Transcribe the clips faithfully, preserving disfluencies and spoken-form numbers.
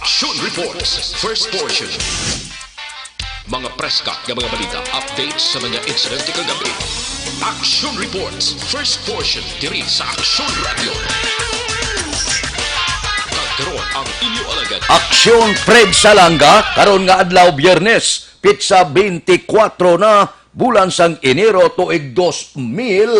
Action Reports, first portion. Mga preska nga mga balita, updates sa mga insidente kagabi. Action Reports, first portion, diri sa Action Radio. Kag karon ang inyo alagad. Aksyon Fred Salanga, karon nga adlaw, Biyernes, pitsa twenty-four na, bulan sang Enero, tuig dos mil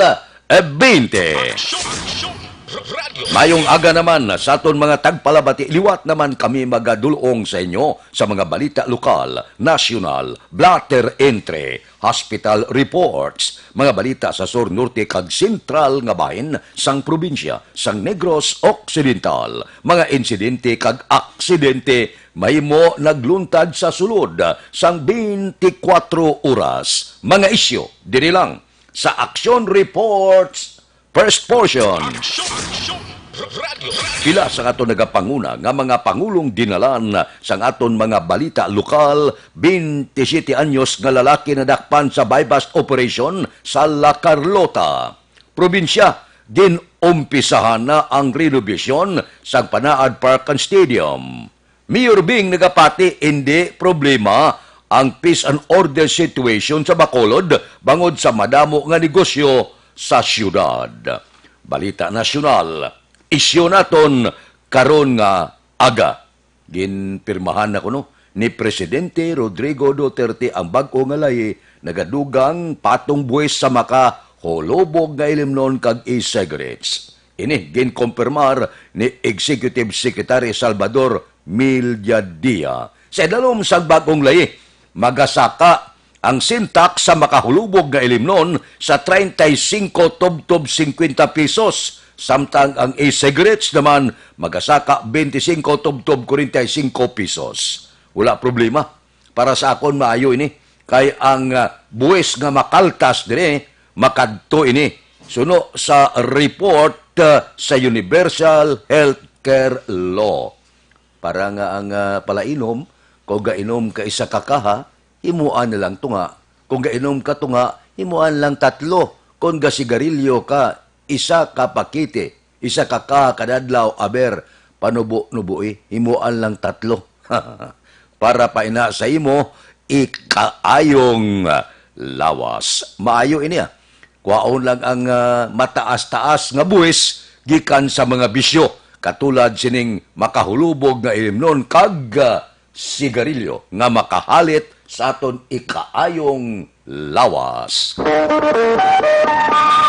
bente. Action, Action Radio. Mayong aga naman sa aton mga tagpalabati. Liwat naman kami magadulong sa inyo sa mga balita lokal, nasyonal, blotter entry, hospital reports, mga balita sa sur, norte, kag sentral nga bahin sang probinsya sang Negros Occidental, mga insidente kag aksidente mahimo nagluntad sa sulod sang twenty-four oras, mga isyu diri lang sa Action Reports, first portion. Action, Action Radio. Pila sa ato nagapanguna nga mga pangulong dinalan sang aton mga balita lokal, twenty-seven anyos nga lalaki nadakpan sa buy-bust operation sa La Carlota, probinsya. Gin-umpisahan na ang renovasyon sang Panaad Park and Stadium. Mayor Bing nagapati, hindi problema ang peace and order situation sa Bacolod bangod sa madamo nga negosyo sa siyudad. Balita nasyonal, isyu naton karon nga aga. Ginpirmahan na kuno ni Presidente Rodrigo Duterte ang bag-o nga layi nagadugang patong buwis sa makahulubog nga ilimnon kag e-cigarettes. Ini ginkompirmar ni Executive Secretary Salvador Milladia. Sa idalom sang bag-ong layi, magasaka ang sintak sa makahulubog nga ilimnon sa treinta y cinco tubtob cincuenta pesos, samtang ang e-cigarettes naman magasaka veinticinco tubtob cuarenta y cinco pesos. Wala problema. Para sa akon, maayo ini, kay ang, ah, buwis nga makaltas diri, makadto ini suno sa report, ah, sa Universal Healthcare Law. Para nga ang, ah, palainom, kung gainom ka isa ka kaha, himuan na lang tunga. Kung gainom ka tunga, himuan lang tatlo. Kung gasigarilyo ka, isa ka pakete, isa ka kaha kada adlaw, aber, panubo-nuboi, himuan lang tatlo. Para pa ina sa imo ikaayong lawas. Maayo ini, ah. Kwaon lang ang, ah, mataas-taas nga buwis gikan sa mga bisyo, katulad sining makahulubog nga ilimnon kag, ah, sigarilyo nga makahalit sa aton ikaayong lawas.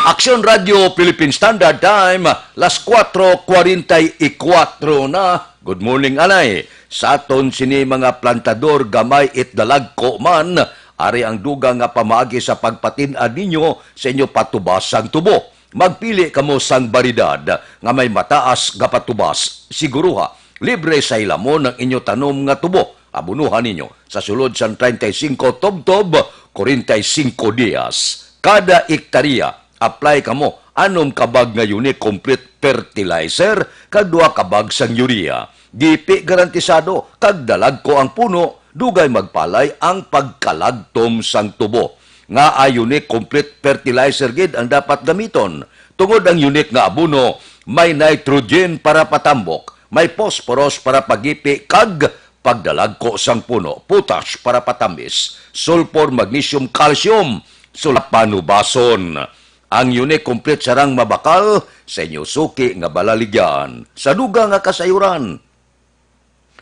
Aksyon Radio Philippine Standard Time, las cuatro cuarenta y cuatro na. Good morning, anay. Sa aton sini mga plantador, gamay it dalagko man, ari ang dugang nga pamaagi sa pagpatin-ad ninyo sa inyo patubas sang tubo. Magpili kamo sang baryedad nga may mataas nga patubas. Siguruha, libre sa hilamon ang inyo tanom nga tubo. Abunuhan ninyo sa sulod sang treinta y cinco tubtob, cuarenta y cinco dias. Kada ektarya, apply kamo anom ka bag nga Unique Complete Fertilizer kag duha ka bag sang urea. Gipi garantisado kag dalagko ang puno, dugay magpalay ang pagkalagtom sang tubo. Nga ang Unique Complete Fertilizer gid ang dapat gamiton, tungod ang Unique nga abono may nitrogen para patambok, may phosphorus para pagipi kag pagdalagko sang puno, potash para patamis, sulfur, magnesium, calcium, sul-, panubason. Ang Unique Complete sarang mabakal sa inyo suki nga balaligyan sa dugang nga kasayuran.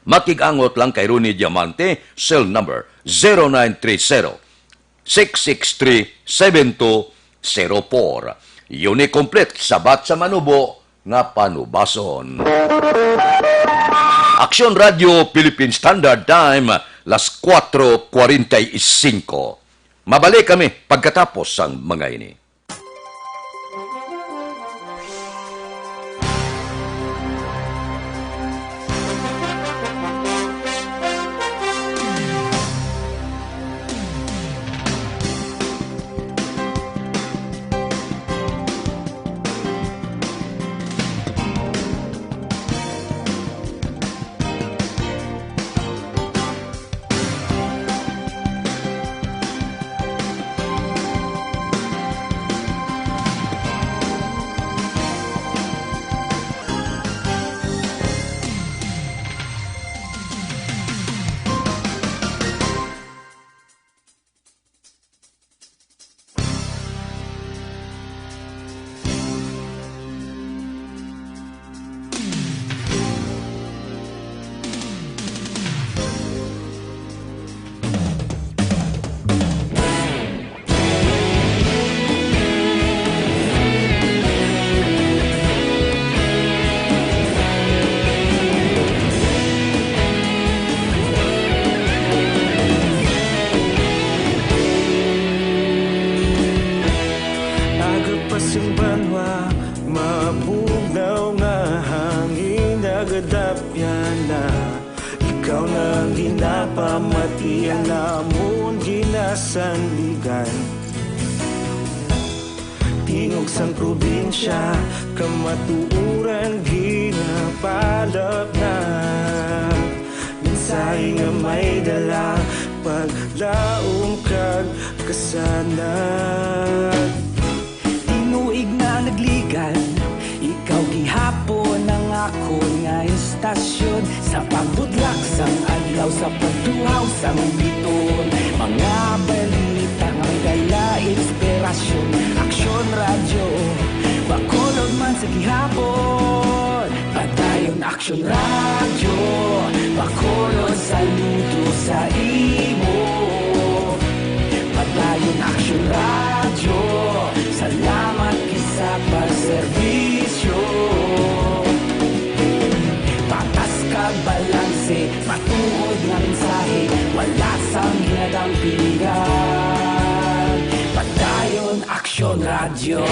Makig-angot lang kay Ronnie Diamante, cell number zero nine three zero, six six three, seven two zero four. Unique Complete, sabat sa manubo nga panubason. Aksyon Radio Philippine Standard Time, las cuatro cuarenta y cinco. Mabalik kami pagkatapos sang mga ini. Gadapyan na, ikaw na ang ginapamati, ang amon ginasandigan. Tingog sang probinsya, kamatuoran ginapalapnag. Mensahe nga may dala, paglaom kag kasanag. Tinuig na nagligan, ikaw gihapon ang akon nga istasyon. Sa pagbudlak sang adlaw, sa pagtuhaw sang biton, mga balita nga may dala inspirasyon. Aksyon Radyo, Bacolod man sa gihapon. Padayon Aksyon Radyo, Bacolod, saludo sa imo. Padayon Aksyon Radyo, salamat gid sa pagserbisyo. Patas kag balanse, matuod nga mensahe, wala sang ginadampigan. Padayon Aksyon Radyo.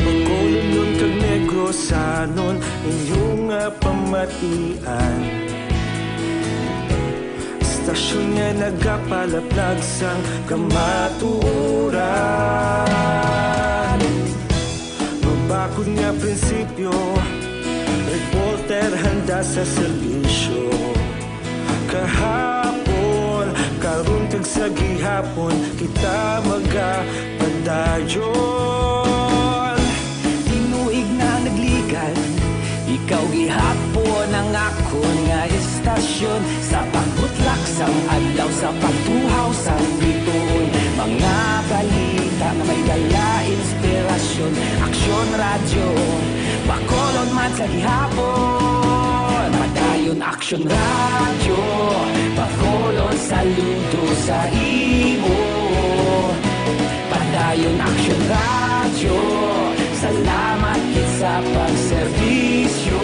Bacolodnon kag Negrosanon, inyo nga pamatian. Istasyon nga nagapalaplag sang kamatuoran. Mabakod nga prinsipyo, reporter handa sa serbisyo. Kahapon, karon kag sa gihapon, kita magapadayon. Tinuig na nagligan, ikaw gihapon ang akon nga istasyon. Sa pagbutlak sang adlaw, sa pagtuhaw sang bituon, mga balita nga may dala inspirasyon. Aksyon Radyo, Bacolod man sa gihapon. Padayon Aksyon Radyo, Bacolod, saludo sa imo. Padayon Aksyon Radyo, salamat gid sa pagserbisyo.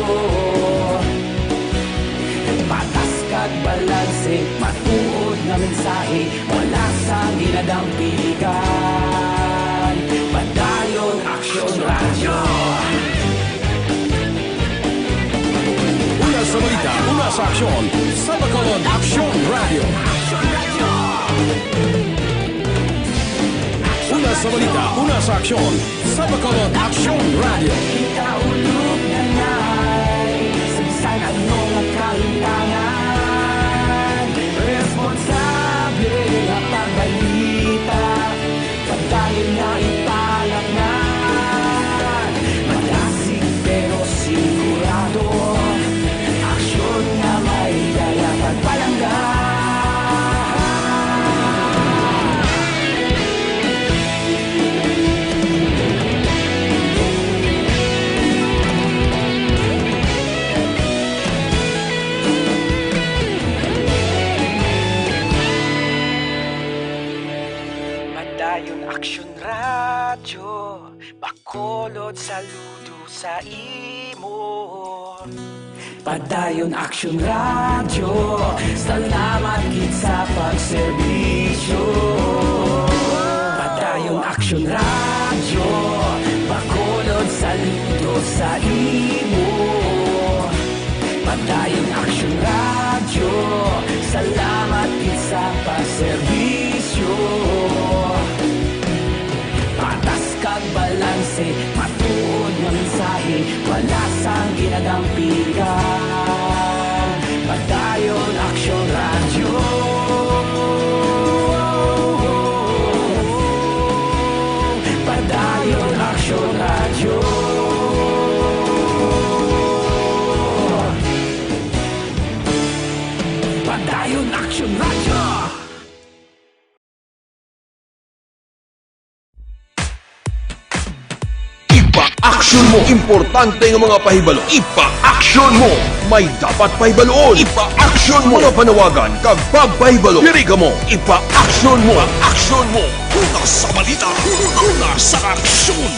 Patas kag balanse, matuod nga mensahe, wala sang ginadampigan. Padayon Aksyon Radyo. Una sa balita, una sa aksyon, sa Bacolod Aksyon Radyo. Una sa balita, una sa aksyon, sa Bacolod Aksyon Radyo. Kita ulog na nay, sa bisan ano nga kalintangan, responsable nga pagbalita. Padayon nga ipalapngan, madasig pero sigurado. Aksyon nga may dala pagpalangga. Padayon Aksyon Radyo, Bacolod, saludo sa imo. Padayon Aksyon Radyo, salamat gid sa pagserbisyo. Padayon Aksyon Radyo, Bacolod, saludo sa imo. Padayon Aksyon Radyo, salamat gid sa pagserbisyo. Patas kag balanse, matuod nga mensahe, wala sang ginadampigan. Padayon Aksyon Radyo. Padayon Aksyon Radyo. Padayon Aksyon Radyo. Ipa-action mo. Importante nga mga pahibalo. Ipa-action mo. May dapat pahibaluon. Ipa-action mo. Mga panawagan kag pagpahibalo. Diri kamo. Ipa-action mo. Ipa-action mo. Una sa balita. Una sa aksyon.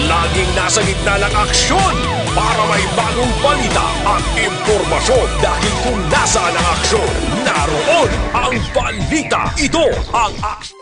Laging nasa gitna ng aksyon para may bagong balita at impormasyon. Dahil kung nasaan ang aksyon, naroon ang balita. Ito ang aksyon.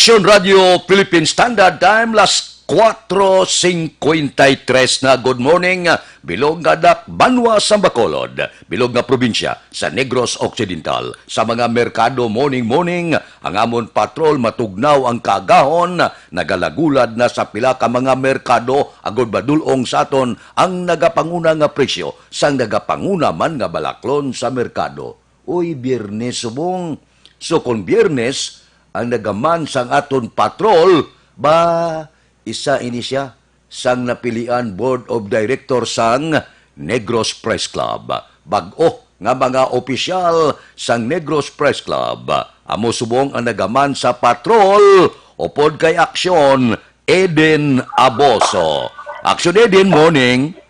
Aksyon Radio Philippine Standard Time, las kuwatro singkwenta y tres na. Good morning, bilog nga Dak Banwa sa Bacolod, bilog nga probinsya sa Negros Occidental. Sa mga merkado, morning, morning, ang amon patrol matugnaw ang kaagahon, nagalagulad na sa pila ka mga merkado, agod madul-ong sa aton ang nagapanguna nga presyo sang nagapanguna man nga balaklon sa merkado. Uy, Biyernes subong. So, kung Biyernes ang nagaman sang aton patrol, ba, isa ini sia sang napilian Board of Directors sang Negros Press Club. Bag-o nga mga opisyal sang Negros Press Club. Amo subong ang nagaman sa patrol, upod kay Aksyon, Eden Aboso. Aksyon, Eden, morning.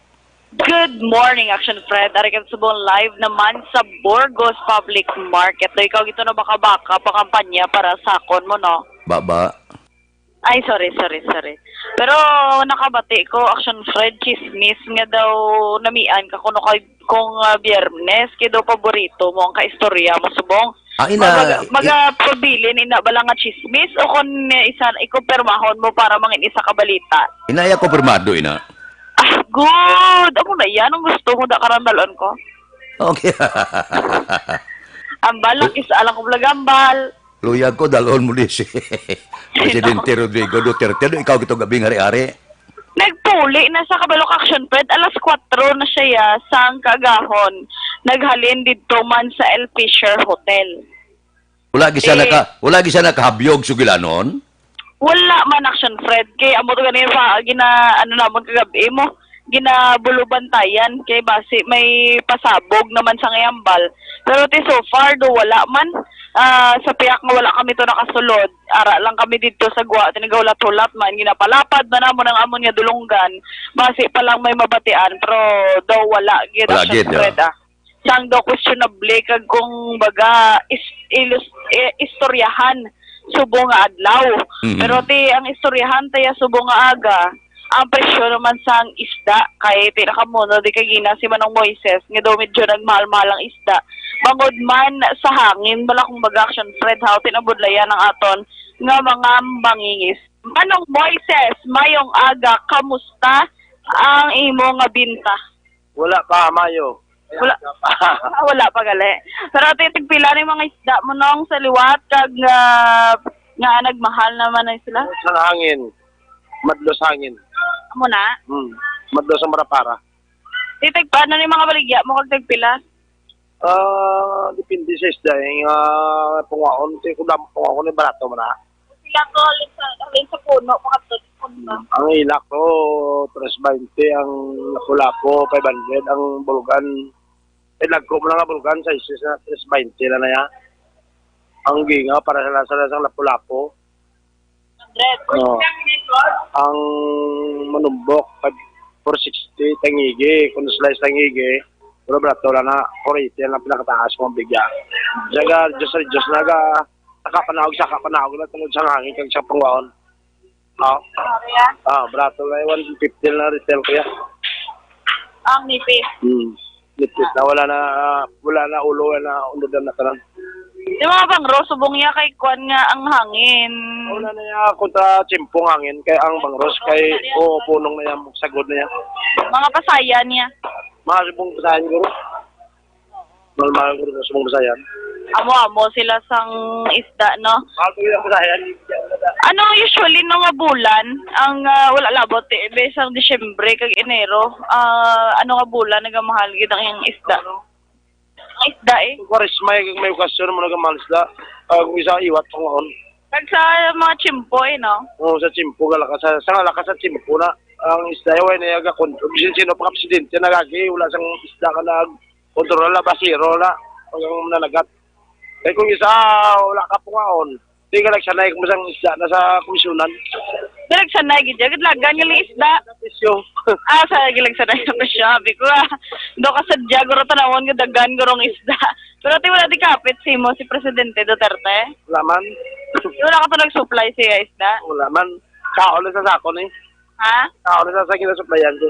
Good morning, Action Fred. Ari ka subong live naman sa Burgos Public Market. Do ikaw gito na baka-baka pakampanya para sa akon mo, no? Baba. Ay, sorry, sorry, sorry. Pero nakabati ko, Action Fred, chismis nga daw namian ka kuno kay kung ah, Biyernes, kay daw paborito mo ang kaistorya mo subong. Ah, ina, Maga, i- magapabilin ina bala nga chismis o kon eh, isa ikumpirmahon mo para mangin isa ka balita? Ina, iya ko pirmado, ina. Ah, good. Amo na yan ang gusto mo da karandalon ko. Okay. Ambal lang, isa lang ko lagambal. Luyag ko, dalon mo di si Presidente Rodrigo Duterte. Do ikaw gitong gabing hari-hari. Nagpuli na sa Kabalok Action Fred, alas kuwatro na siya ya, sang kaagahon. Naghalin didto man sa El Fisher Hotel. Wala gisa Eh, naka, wala gisa nakahabyog sugilanon? Wala man, Action Fred, kay amo to gani pa gina ano namon kagabi mo, ginabulubantayan kay basi may pasabog naman sa ngayambal. Pero ti so far do wala man. Ah, sa piyak nga wala kami to nakasulod, ara lang kami didto sa gwa, tinigahulat-hulat man, ginapalapad man namon ang amon nga dulunggan, basi pa lang may mabatian, pero daw wala gid, Wala Action gid, ah. Fred, ah. Sang daw questionable kag kung baga is, ilus, eh, istoryahan subong nga adlaw. Mhm. Pero ti ang istoryahan taya subong nga aga, ang presyo naman sang isda kay ti nakamuno di kagina si Manong Moises nga daw medyo nagmahal-mahal ang isda. Bangod man sa hangin, bala kung baga, Action Fred, how tinabudlayan ang aton nga mga mangingis. Manong Moises, mayong aga, kamusta ang imo nga binta? Wala pa, mayo. Wala. Ah, wala pa gali. Pero ate, tigpila ni mga isda mo nung sa liwat kag ah, nga nagmahal naman na sila? Sa hangin. Madlo sa hangin. Amo na? Hmm. Madlo sa marapara. Ti tag paano ni mga baligya mo kag tagpila? Ah, depende sa isda, eh, nga pungaon, ti kung damo pungaon, eh, barato man na. Sila ko, halin sa, halin sa puno, mga to, puno. Ang ilak ko, tres baynte, ang lapu-lapu, five hundred, ang bulgan, eh, lagko mo na nga bulgan, sizes na, tres baynte na na ya. Ang ginga, para sa lasa, lasang lapu-lapu. Hundred. Oh. Ang manumbok, pag four sixty, tangigi, kung slice tangigi, pero barato lang na, four eighty ang pinakataas kong bigya. Diyan ka, Diyos sa Diyos, naga, saka panahog, saka panahog na tungod sa hangin kag sa pangwaon. Oh. Ano yan? Ah, barato na yung one fifty na retail ko yan. Ang nipis. Hmm. Nipis na, wala na, wala na ulo, wala na ulo na tanan. Yung mga bangro, subong niya kay kwan nga ang hangin. Wala na niya kontra tiyempo ang hangin, kay ang bangros kay, oo, punong na yan, sagod na yan. Mga pasayan niya. Mga subong pasayan, guro. Normal, guro, sa subong pasayan. Amo-amo sila sang isda, no? Mga subong pasayan. Ano usually no nga bulan ang ah, wala labot eh, be sang Disyembre kag Enero, ah, ano nga bulan nagamahal gid ang iyang isda? Ang isda eh. Kung Kwaresma, eh, kung may okasyon mo nagamahal isda, ah, kung isa iwat pangaon. Kag sa mga tiyempo eh, no? Oo, sa tiyempo, galakas sa, sa galakas sa tiyempo na ang isda, eh, way na yaga kon-, bisan sino pa ka presidente, nagagi, wala sang isda ka nag-, kontrol na, basiro na, ang nanagat. Eh, kung isa, wala ka pangaon, di ka nagsanay kung masang isda na sa komisyonan. Di nagsanay gid, gid lagan nga lang isda. Isyo. Ah, sa gid lang sanay sa presyo, sabi ko, ah. Do ka sadya, guro, tanawon nga dagan, gurong isda. Pero ti wala di kapit si mo, si Presidente Duterte. Wala man. Di wala ka to nag-supply siya isda. Wala man. Kao lang sa sako ni. Ha? Kao lang sa, sa ginasuplayan ko.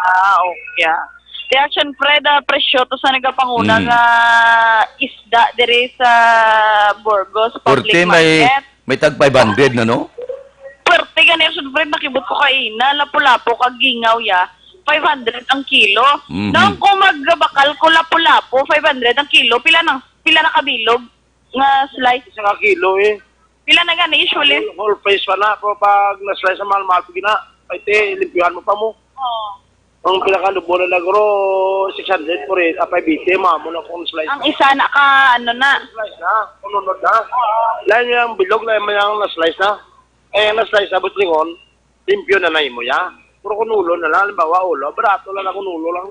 Ah, okay. Ti Action Fred, ah, presyo to sa nagapanguna Mm. nga isda diri sa Burgos Public Korte may, Market. May tag five hundred na, no? Pwerte gani, Sir Fred, nakibot ko kaina, lapu-lapu kag gingaw ya, five hundred ang kilo. Mhm. Nang kung magbakal ko lapu-lapu, five hundred ang kilo, pila na, pila na kabilog nga slice? Isa ka kilo, eh. Pila na gani usually? Whole, whole face pa na, pero pag na-slice na mahal-mahal, sige na. Ay, te, limpyuhan mo pa mo. Oo. Ang pinakanubo na nagro, six hundred, pare, apay, bite, mamo na kung slice. Ang isa na ka, ano na? Slice na, kununod na. Lain niya ang bilog, lain mo yung na-slice na. Eh, na-slice na, butlingon, limpyo na na imo, ya. Pero kung ulo na lang, halimbawa, ulo, barato lang na kung ulo lang.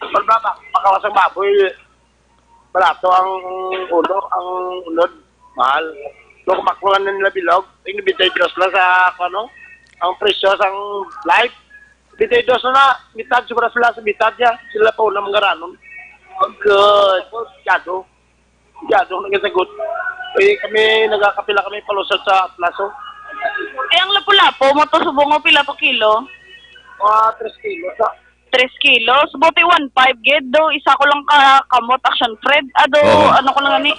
Pero ba, ba, makawas ang baboy, barato ang ulo, ang unod, mahal. Pero kung makuha na nila bilog, yung nibintay dos lang sa, ano, ang presyo sang life. Bitay dos na na, mitad, sobra sila sa mitad niya. Sila pa unang mangaranon. Good. Masyado. Masyado, nagasagot. Eh, kami, nagakapila kami palusot sa plaso. Eh, ang lapu-lapu mo to, subong mo, pila to kilo? Mga tres kilo sa Tres kilos? Buti one five, gid. Do, isa ko lang ka kamot, Action Fred. Ah, do, Oo. ano ko lang ni.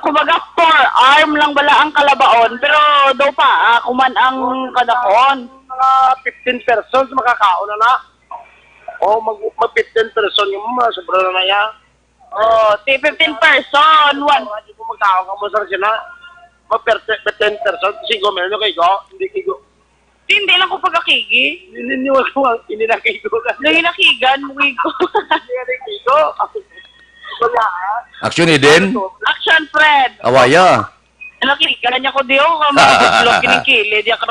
Kumbaga, forearm lang bala ang kalabaon. Pero do pa, ah, kuman ang kadakon. Mga fifteen persons makakaon na na. O, mag, mag fifteen person yung mga sobra na na yan. Oh, ti fifteen person, one. Hindi mo magkaon ka mo, sir, sila. Mag fifteen person, singko mil, no, kay go? Hindi kay go. Hindi lang ko pagakigi. Hindi, hindi mo, hindi na kay go. Nanginakigan mo, kay go. Hindi na kay go. Wala, ha? Action, Eden? Action, Fred. Awaya. Nakita niya ko diyo, ka mga budlog, kinikili, di ako.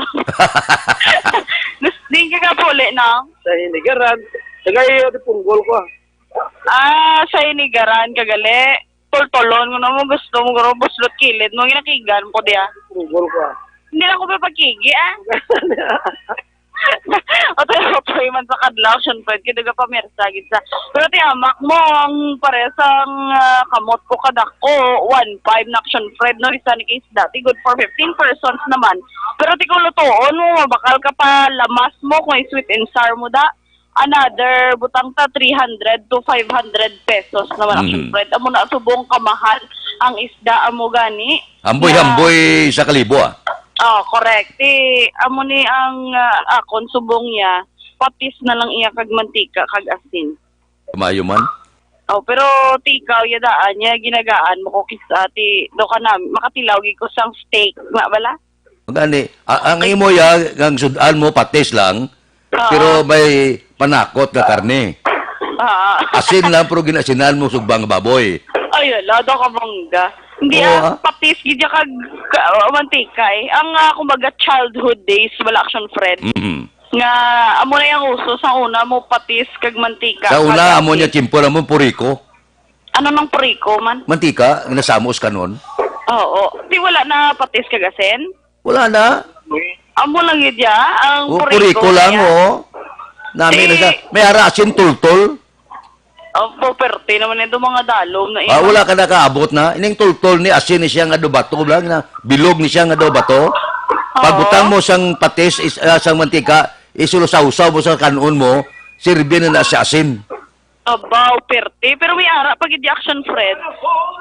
Di ka kapuli, no? Sa hinigaran. Tagay, di punggol ko, ah. Ah, sa hinigaran, kagali. Tultulon ko na mo, gusto mo, guro, buslot kilid mo, ginakigan ko diya. Punggol ko, ah. Hindi na ko mapagkigi, ah. Otoy-otoy man sa kadlaw, Action Fred, kay daga pamersa gid sa. Pero ti hamak mo ang pares ang, ah, kamot ko kadako, one five na, Action Fred, no, isa ni kay isda, ti good for fifteen persons naman. Pero ti kung lutoon mo, mabakal ka pa lamas mo kung sweet and sour mo da. Another butang ta, three hundred to five hundred pesos naman, Action Mm. Fred. Amo na subong kamahal ang isda amo gani. Amboy-amboy sa kalibo, ah. Oh, correct. Ti, amo ni ang, ah, akon subong niya, patis na lang iya kag mantika kag asin. Maayo man. Oh, pero ti ikaw, ya daan niya, ginagaan mo ko kisa, ti, do ka na, makatilaw gid ko sang steak, nga bala? Gani, a-, ang imo ya, ang sud-an mo, patis lang, Ah. pero may panakot nga karne. Ah. Asin lang, pero ginasinan mo sugbang baboy. Ay, ala, daw ka bangga. Hindi, Oo, ah, ah. patis, gid ya kag, ka-, ah, mantika, eh. Ang, ah, kumbaga, childhood days, wala, Action Fred. Mhm. Nga, amo na yung uso, sa una mo, patis, kag mantika, Sa una, kag amo niya, asin. Tiyempo na mo, puriko. Ano nang puriko man? Mantika, ginasamos kanon. Oo. Di wala na patis kag asin? Wala na. Amo lang yun ya, ang O, puriko puriko lang, niya. Oh. Nami na Eh. Sa, may ara asin tultol. Oh, puperte naman ito mga dalom na Ah, iba. Wala ka nakaabot na. Ining tultol ni asin ni siya nga do bato lang na bilog ni siya nga do bato. Oo. Pagbutang mo sang patis, is, ah, sang mantika, isulusawsaw mo sa kanon mo, sirbi na na sa asin. Abaw, perte. Pero may ara pa gid di, Action Fred.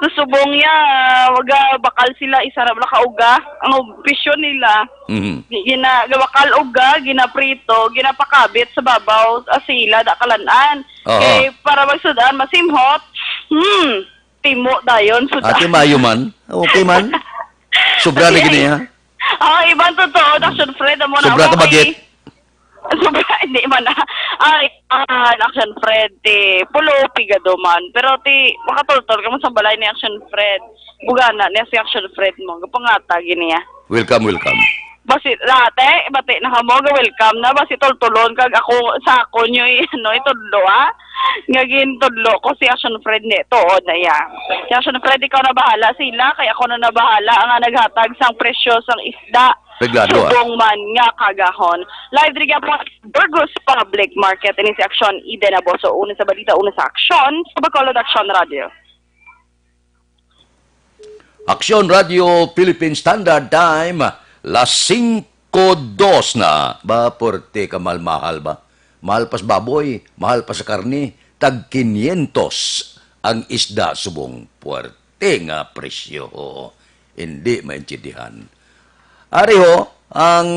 Susubong niya, waga, bakal sila, isa ra bala ka uga. Ang obsesyon nila. Mhm. Gina, gabakal uga, ginaprito, ginapakabit sa babaw, asila, da kalan-an. Oo. Kay para magsud-an, masimhot. Hmm. Timo dayon, sud-an. Ate, maayo man. Okay man. Sobra na Ate, gini, ay. Ha? Oh, ibang totoo, Action Fred, amo na Sobra ako ka bagit. kay Sobra, hindi man na. Ay, ah, Action Fred, ti, pulo, pigado man. Pero ti, makatultol ka mo sa balay ni Action Fred. Bugana niya si Action Fred mo. Gapangata, gini, ah. Welcome, welcome. Basi, dati, bati na ka mo, ga-welcome na. Basi tultulon kag ako, sa ako nyo, i-, ano, itudlo, ah. Nga gintudlo ko si Action Fred ni, tuod na iya. Si Action Fred, ikaw na bahala sila, kay ako na na bahala ang naghatag sang presyo sang isda. Reglado, ah. Subong man nga kagahon. Live diri gyapon, Burgos Public Market. Ini si Action Eden Aboso. Una sa balita, una sa aksyon, sa Bacolod Action Radio. Aksyon Radio Philippine Standard Time, las singko dos na. Ba, porte ka mahal-mahal ba? Mahal pa sa baboy, mahal pa sa karne, tag kinyentos ang isda subong puwerte nga presyo. Hindi maintindihan. Ari ho, ang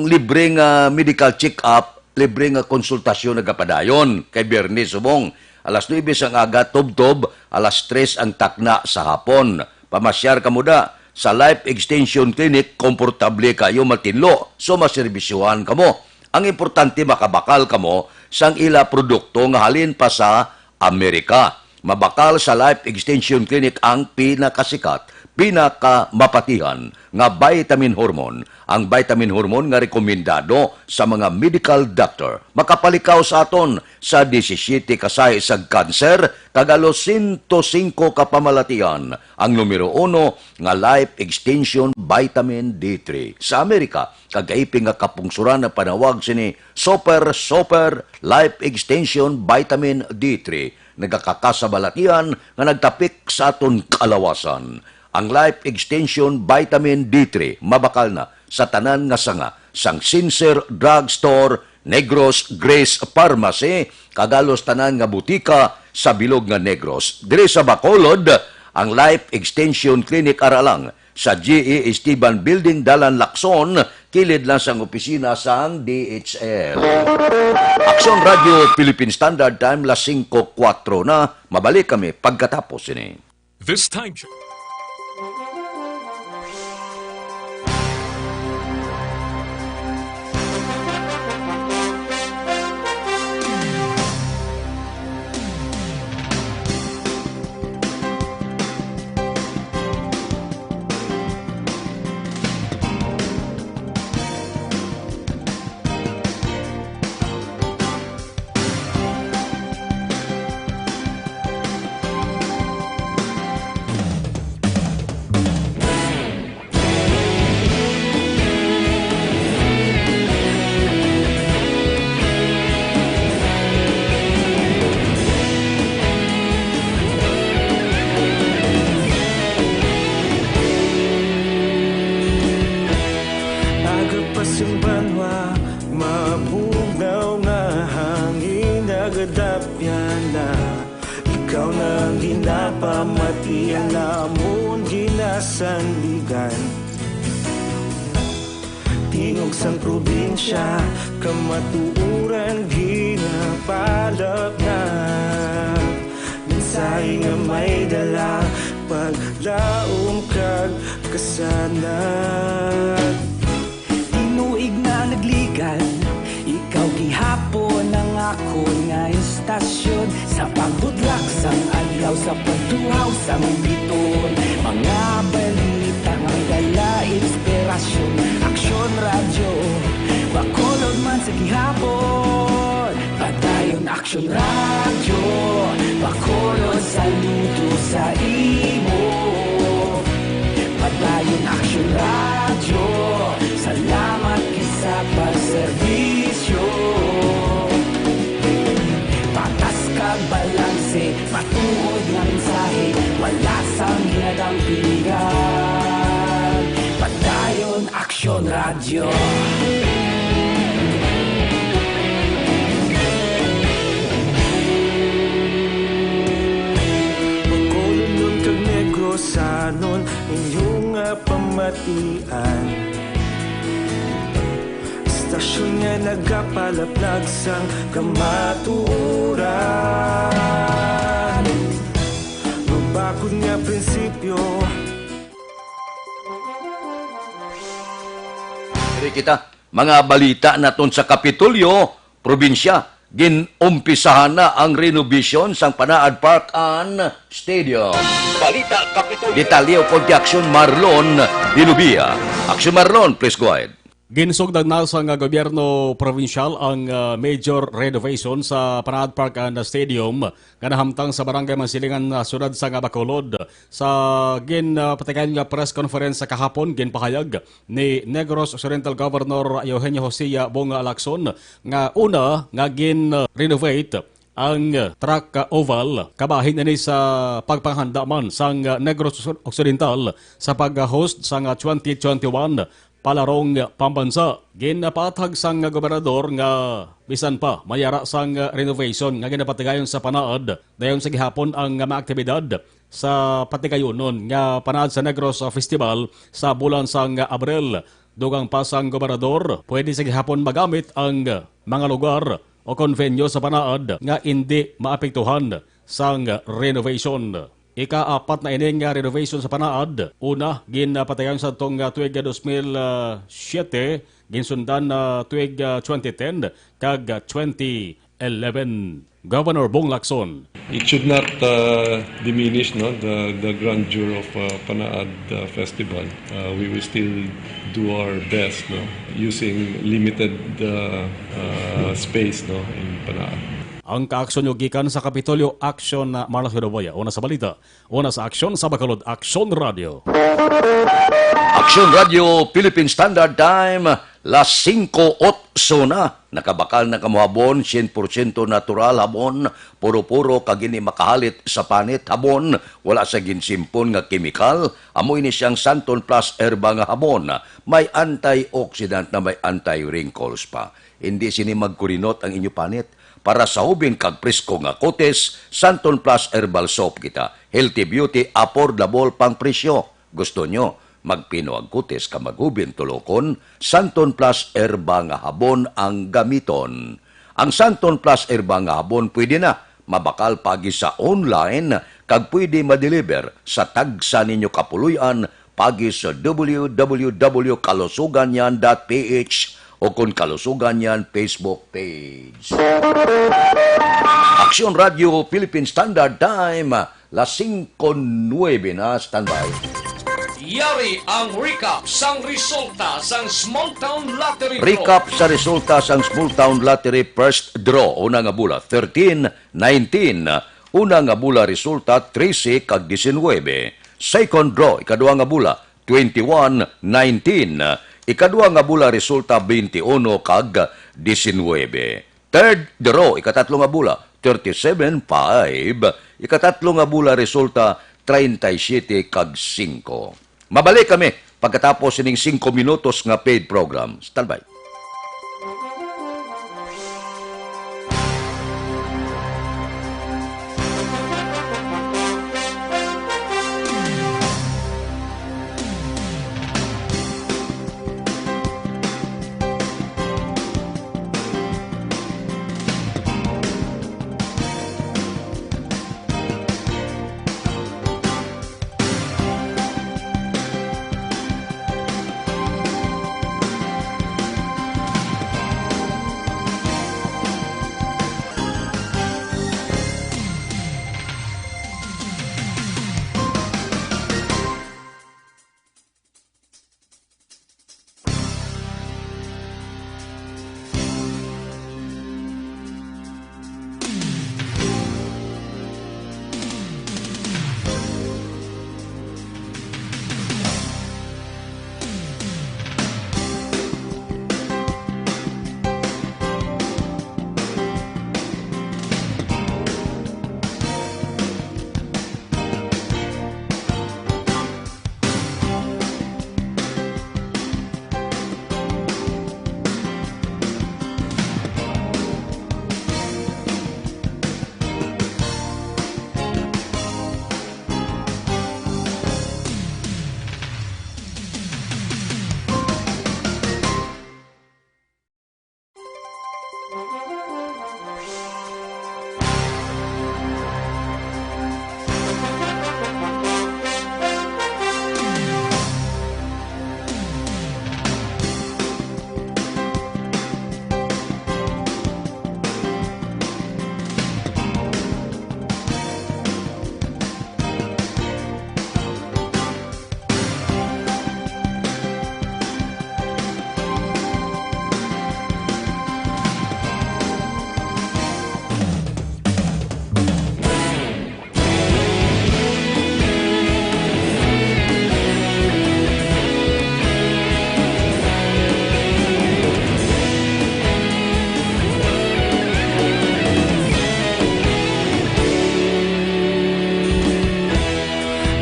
libre nga medical check-up, libre nga konsultasyon nagapadayon kay Biyernes subong alas nuebe sang aga tubtob alas tres ang takna sa hapon. Pamasyar kamo da sa Life Extension Clinic, komportable kayo matinlo, so maserbisyohan kamo. Ang importante, makabakal kamo sang ila produkto nga halin pa sa Amerika. Mabakal sa Life Extension Clinic ang pinakasikat, pinakamapatihan nga vitamin hormone, ang vitamin hormone nga rekomendado sa mga medical doctor. Makapalikaw sa aton sa disisyete ka sahi sa kanser kag halos sento singko ka pamalatian ang numero uno nga Life Extension Vitamin D three sa Amerika, kag kaiping nga kapungsoran ang panawag sini Super Super Life Extension Vitamin D three. Nagakakasa balatian nga nagtapik sa aton kalawasan. Ang Life Extension Vitamin D three mabakal na sa tanan nga sanga sang Sincere Drug Store, Negros Grace Pharmacy, kag halos tanan nga butika sa bilog nga Negros. Diri sa Bacolod, ang Life Extension Clinic ara lang sa G E Esteban Building, Dalan Lacson, kilid lang sang opisina sang D H L. Aksyon Radio Philippine Standard Time, las singko kuwatro na. Mabalik kami pagkatapos sini. This time check. Aga pa sing banwa, mabugnaw nga hangin, nagadapyan na. Ikaw na ang ginapamati, ang amon ginasandigan. Tingog sang probinsya, kamatuoran ginapalapnap. Mensahe nga may dala, paglaom kag kasanag. Tinuig na nagligan, ikaw gihapon ang akon nga istasyon. Sa pagbudlak sang adlaw, sa pagtuhaw sang biton, mga balita nga may dala inspirasyon. Aksyon Radyo, Bacolod man sa gihapon. Padayon Aksyon Radyo, Bacolod, saludo sa imo. Padayon Aksyon Radyo, salamat gid sa pagserbisyo. Patas kag balanse, matuod nga mensahe, wala sang ginadampingan. Padayon Aksyon Radyo. Bacolodnon kag Negrosanon, inyo nga pamatian. Istasyon nga nagapalaplag sang kamatuoran. Mabakod nga prinsipyo. Diri kita, mga balita naton sa Kapitolyo, probinsya. Gin-umpisahan na ang renovation sang Panaad Park and Stadium. Balita Kapitolyo. Detalye ukon kay Aksyon Marlon Hilubia. Aksyon Marlon, please go ahead. Ginsugdan na sang gobyerno probinsyal ang, ah, major renovation sa Panaad Park and Stadium nga nahamtang sa Barangay Mansilingan, ah, siyudad sang Bacolod. Sa gin, ah, patigayon nga press conference sa kahapon, ginpahayag ni Negros Occidental Governor Eugenio Hosea Bonga Lacson nga una nga gin-renovate ang track oval kabahin ini sa pagpanghanda man sang Negros Occidental sa pag-host sang twenty twenty-one Palarong Pambansa. Ginpaathag sang gobernador nga bisan pa may ara sang renovation nga ginapatigayon sa Panaad, dayon sa gihapon ang mga aktibidad sa patigayunon nga Panaad sa Negros Festival sa bulan sang Abril. Dugang pa sang gobernador, pwede sa gihapon magamit ang mga lugar o kon venue sa Panaad nga indi maapektuhan sang renovation. Ikaapat na ini nga renovation sa Panaad. Una, ginpatigayon sa tong, ah, tuig dos mil siete, ginsundan na tuig, ah, twenty ten, kag, ah, twenty eleven. Governor Bong Lacson. It should not, uh, diminish, no, the, the grandeur of, uh, Panaad, uh, Festival. Uh, we will still do our best, no, using limited, uh, uh, space, no, in Panaad. Ang kaaksyon nyo gikan sa Kapitolyo Action na Marlos Hidaboya. Una sa balita, una sa aksyon sa Bacolod Action Radio. Action Radio Philippine Standard Time, las singko otso na. Nakabakal na kamo habon, sien porsyento natural habon, puro-puro kag ini makahalit sa panit habon, wala sa ginsimpon nga kemikal. Amo ini siyang Santon Plus Herba nga habon. May antioxidant na may anti-wrinkles pa. Hindi sini magkurinot ang inyo panit. Para sa hubin kag presko nga kutis, Santon Plus Herbal Soap kita. Healthy beauty, affordable pang presyo. Gusto nyo magpino ang kutis ka maghubin tulokon? Santon Plus Herba nga habon ang gamiton. Ang Santon Plus Herba nga habon pwede na mabakal pagi sa online kag pwede ma-deliver sa tagsa ninyo kapuloy-an pagi sa w w w kalusuganyan dot p h o kon Kalusuganyan Facebook page. Aksyon Radio Philippine Standard Time, las singko nuebe na, standby. Yari ang recap sang resulta sang Small Town Lottery Draw. Recap sa resulta sang Small Town Lottery first draw, una nga bula, thirteen nineteen. Una nga bula resulta, trese kag diecinuebe. Second draw, ikadua nga bula, twenty-one nineteen. Ikadua nga bula resulta, twenty-uno kag diecinuebe. Third draw, ikatatlo nga bula, thirty-seven five. Ikatatlo nga bula resulta, treinta y siete kag singko. Mabalik kami pagkatapos sining singko minutos nga paid program. Standby.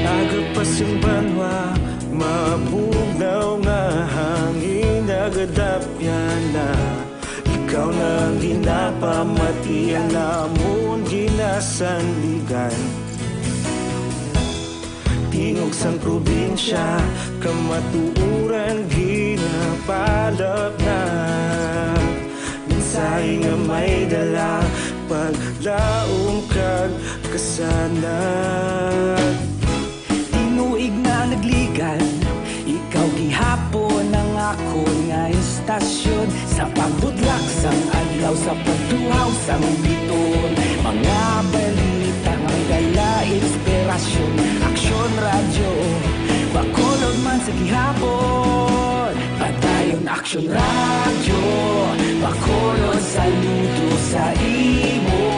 Aga pa sing banwa, mabugnaw nga hangin, nagadapyan na. Ikaw na ang ginapamati, ang amon ginasandigan. Tingog sang probinsya, kamatuoran ginapalapnag. Mensahe nga may dala, paglaom kag kasanag. Tinuig na nagligan, ikaw gihapon ang akon nga istasyon. Sa pagbudlak sang adlaw, sa pagtuhaw sang bituon, mga balita nga may dala inspirasyon. Aksyon Radyo, Bacolod man sa gihapon. Padayon Aksyon Radyo, Bacolod, saludo sa imo.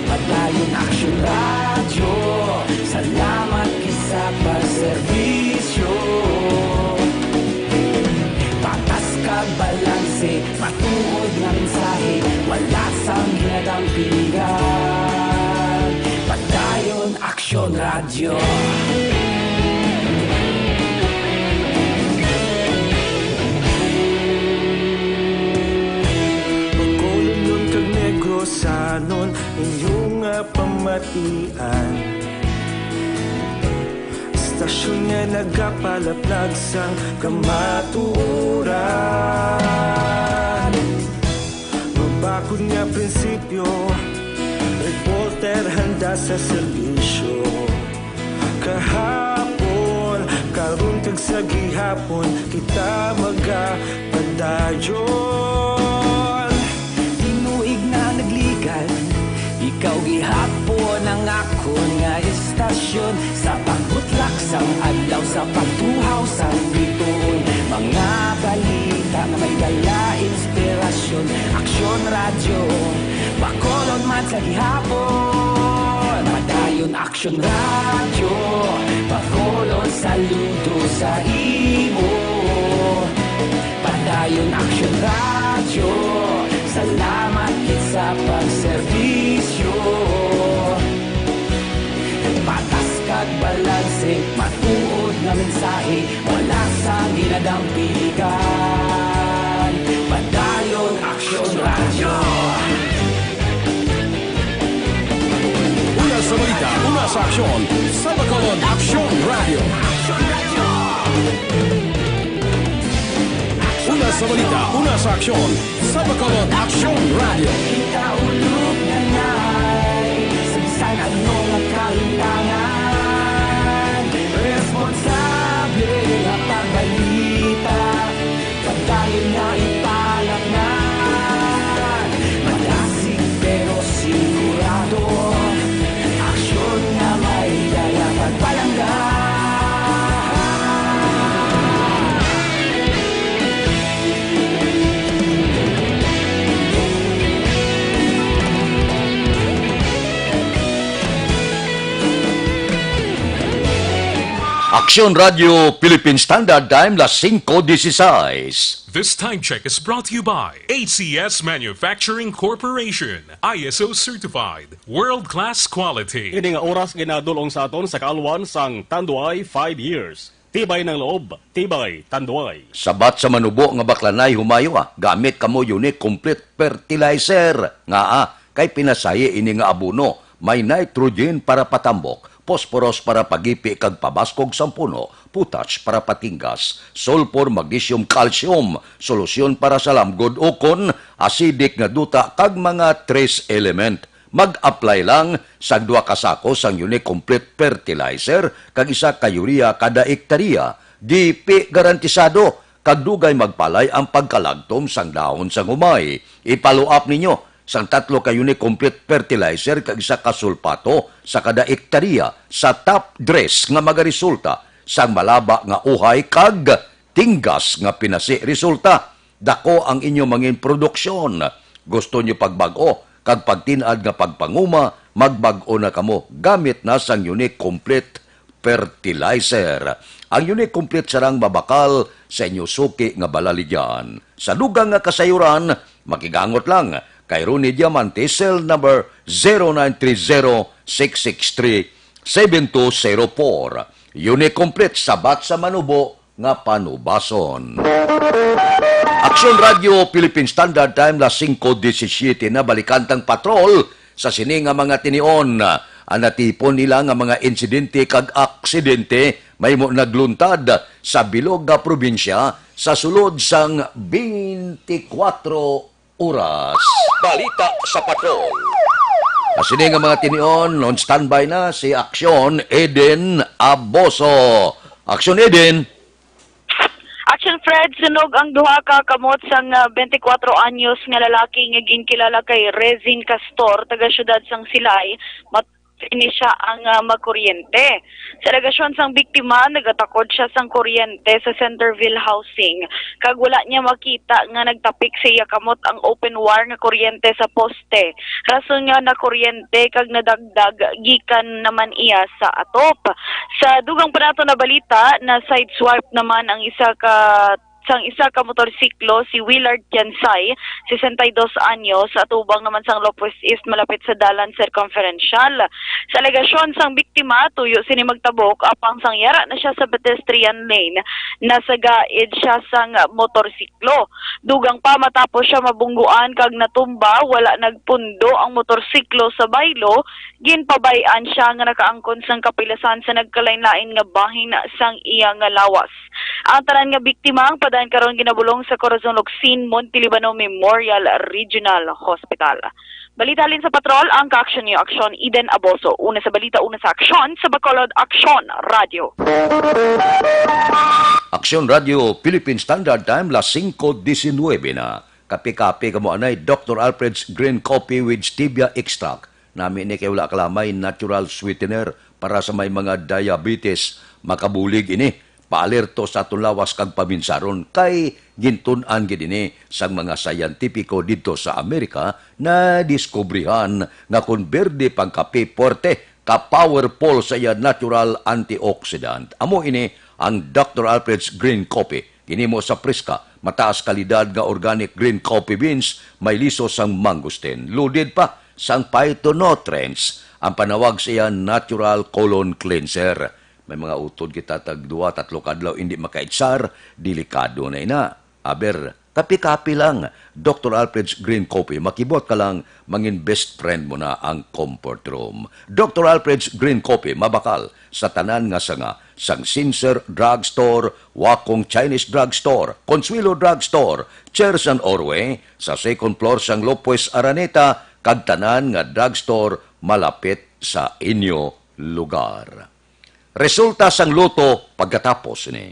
Padayon Aksyon Radyo, salamat gid sa pagserbisyo. Patas kag balanse, matuod nga mensahe, wala sang ginadampigan. Padayon Aksyon Radyo. Bacolodnon kag Negrosanon, inyo nga pamatian. Istasyon nga nagapalaplag sang kamatuoran. Mabakod nga prinsipyo, reporter handa sa serbisyo. Kahapon, karon kag sa gihapon, kita magapadayon. Tinuig na nagligan, ikaw gihapon ang akon nga istasyon. Sa pagbutlak sang adlaw, sa pagtuhaw sang bituon, mga balita nga may dala inspirasyon. Aksyon Radyo, Bacolod man sa gihapon. Padayon Aksyon Radyo, Bacolod, saludo sa imo. Padayon Aksyon Radyo, salamat gid sa pagserbisyo. Patas kag balanse, matuod nga mensahe, wala sang ginadampigan. Padayon Aksyon Radyo. Una sa balita, una sa aksyon, sa Bacolod Aksyon Radyo. Una sa balita, una sa aksyon, sa Bacolod Aksyon Radyo. Kita ulog nanay sa bisan ano nga kalimtangan. Responsable nga pagbalita, pagdayon nga ipalapngan. Madasig pero sigurado, aksyon nga may dala pagpalangga. Aksyon Radyo Philippine Standard Time, las singko dieciséis. This time check is brought to you by A C S Manufacturing Corporation, I S O certified, world-class quality. Ini nga oras ginadul-ong sa aton sa kaalwan sang Tanduay five years. Tibay ng loob, tibay Tanduay. Sabat sa manubo nga baklanay, humayo, ah, gamit kamo Unique Complete Fertilizer. Nga, ah, kay pinasahi ini nga abono, may nitrogen para patambok, phosphorus para pagipi kag pabaskog sang puno, potash para patinggas, sulfur, magnesium, calcium, solusyon para sa lamgod ukon acidic nga duta kag mga trace element. Mag-apply lang sang duha ka sako sang Unique Complete Fertilizer kag isa ka urea kada ektarya. Dipi garantisado kag dugay magpalay ang pagkalagtom sang dahon sang humay. I-follow up ninyo sang tatlo ka Unique Complete Fertilizer kag isa ka sulpato sa kada ektarya sa top dress nga magaresulta sang malaba nga uhay kag tinggas nga pinasi. Resulta, dako ang inyo mangin produksyon. Gusto nyo pagbag-o kag pagtin-ad nga pagpanguma? Magbag-o na kamo gamit na sang Unique Complete Fertilizer. Ang Unique Complete sarang mabakal sa inyo suki nga balaligyan. Sa dugang nga kasayuran, makigangot lang kay Ronnie Diamante, cell number zero nine three zero, six six three, seven two zero four. Unique Complete, sabat sa manubo nga panubason. Aksyon Radyo Philippine Standard Time, las singko diecisiete na. Balikan tang patrol sa sini nga mga tinion. Ang natipon nila nga mga insidente kag aksidente mahimo nagluntad sa bilog nga probinsya sa sulod sang twenty-four oras. Balita sa Patrol. Sini nga mga tinion, on standby na si Aksyon Eden Aboso. Aksyon Eden! Action Fred, sunog ang duha ka kamot sang, ah, twenty-four anyos nga lalaki nga ginkilala kay Rezin Castor, taga siyudad sang Silay, matapos ini siya ang, ah, makuryente. Sa alegasyon sang biktima, nagatakod siya sang kuryente sa Centerville Housing, kag wala niya makita nga nagtapik sa iya kamot ang open wire nga kuryente sa poste, rason nga nakuryente kag nadagdag gikan naman iya sa atop. Sa dugang pa nato na balita, na sideswipe naman ang isa ka sang isa ka motorsiklo si Willard Tiansay, sesenta y dos anyos, atubang naman sang Lopez East malapit sa dalan sircumferential. Sa alegasyon sang biktima, tuyo sini magtabok, apang sang yara na siya sa pedestrian lane, nasagaid siya sang motorsiklo. Dugang pa, matapos siya mabungguan kag natumba, wala nagpundo ang motorsiklo sa baylo, ginpabay-an siya nga nakaangkon sang kapilasan sa nagkalain-lain nga bahin sang iya nga lawas. Ang tanan nga biktima ang padayon karon ginabulong sa Corazon Locsin Montelibano Memorial Regional Hospital. Balita halin sa patrol, ang ka-action niyo, Aksyon Eden Aboso. Una sa balita, una sa aksyon, sa Bacolod, Aksyon Radio. Aksyon Radio, Philippine Standard Time, las singko disinwebe na. Kape-kape kamo anay, Doctor Alfred's Green Coffee with Stevia Extract. Nami ni kay wala kalamay, natural sweetener para sa may mga diabetes. Makabulig ini. Paalerto sa aton lawas kag paminsaron kay gintun-an gid ini sang mga siyentipiko didto sa Amerika, nadiskubrihan nga kon berde pang kape, puwerte ka powerful sa iya natural antioxidant. Amo ini ang Doctor Alfred's Green Coffee. Ginhimo sa preska, mataas kalidad nga organic green coffee beans, may liso sang mangosteen. Loaded pa sang phytonutrients. Ang panawag sa iya, natural colon cleanser. May mga utod kita tag duha, tatlo ka adlaw indi makaitsar, delikado na ina. Aber, kapi-kapi lang. Doctor Alfred's Green Coffee, makibuot ka lang, mangin best friend mo na ang comfort room. Doctor Alfred's Green Coffee, mabakal sa tanan nga sanga, sang Sincere Drug Store, Wacong Chinese Drug Store, Consuelo Drug Store, Church and Orway, sa second floor sang Lopez Araneta, kag tanan nga drugstore malapit sa inyo lugar. Resulta sang loto pagkatapos ni.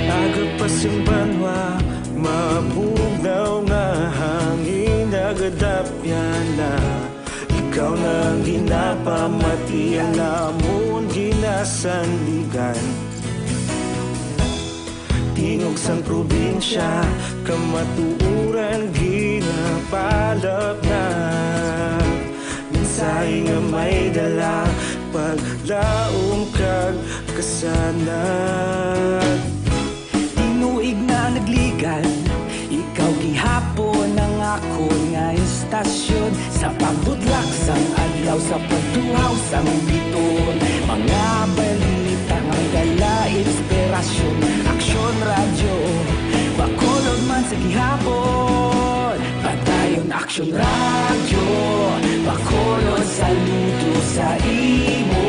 Aga pa sing banwa, mabugnaw nga hangin, nagadapyan na. Ikaw na ang ginapamati, ang amon ginasandigan. Tingog sang probinsya, kamatuoran ginapalapnag. Mensahe nga may dala, paglaom kag kasanag. Tinuig na nagligan, ikaw gihapon ang akon nga istasyon. Sa pagbutlak sang adlaw, sa pagtuhaw sang biton, mga balita nga dala inspirasyon. Aksyon Radyo, Bacolod man sa gihapon. Padayon Aksyon Radyo, Bacolod, saludo sa imo.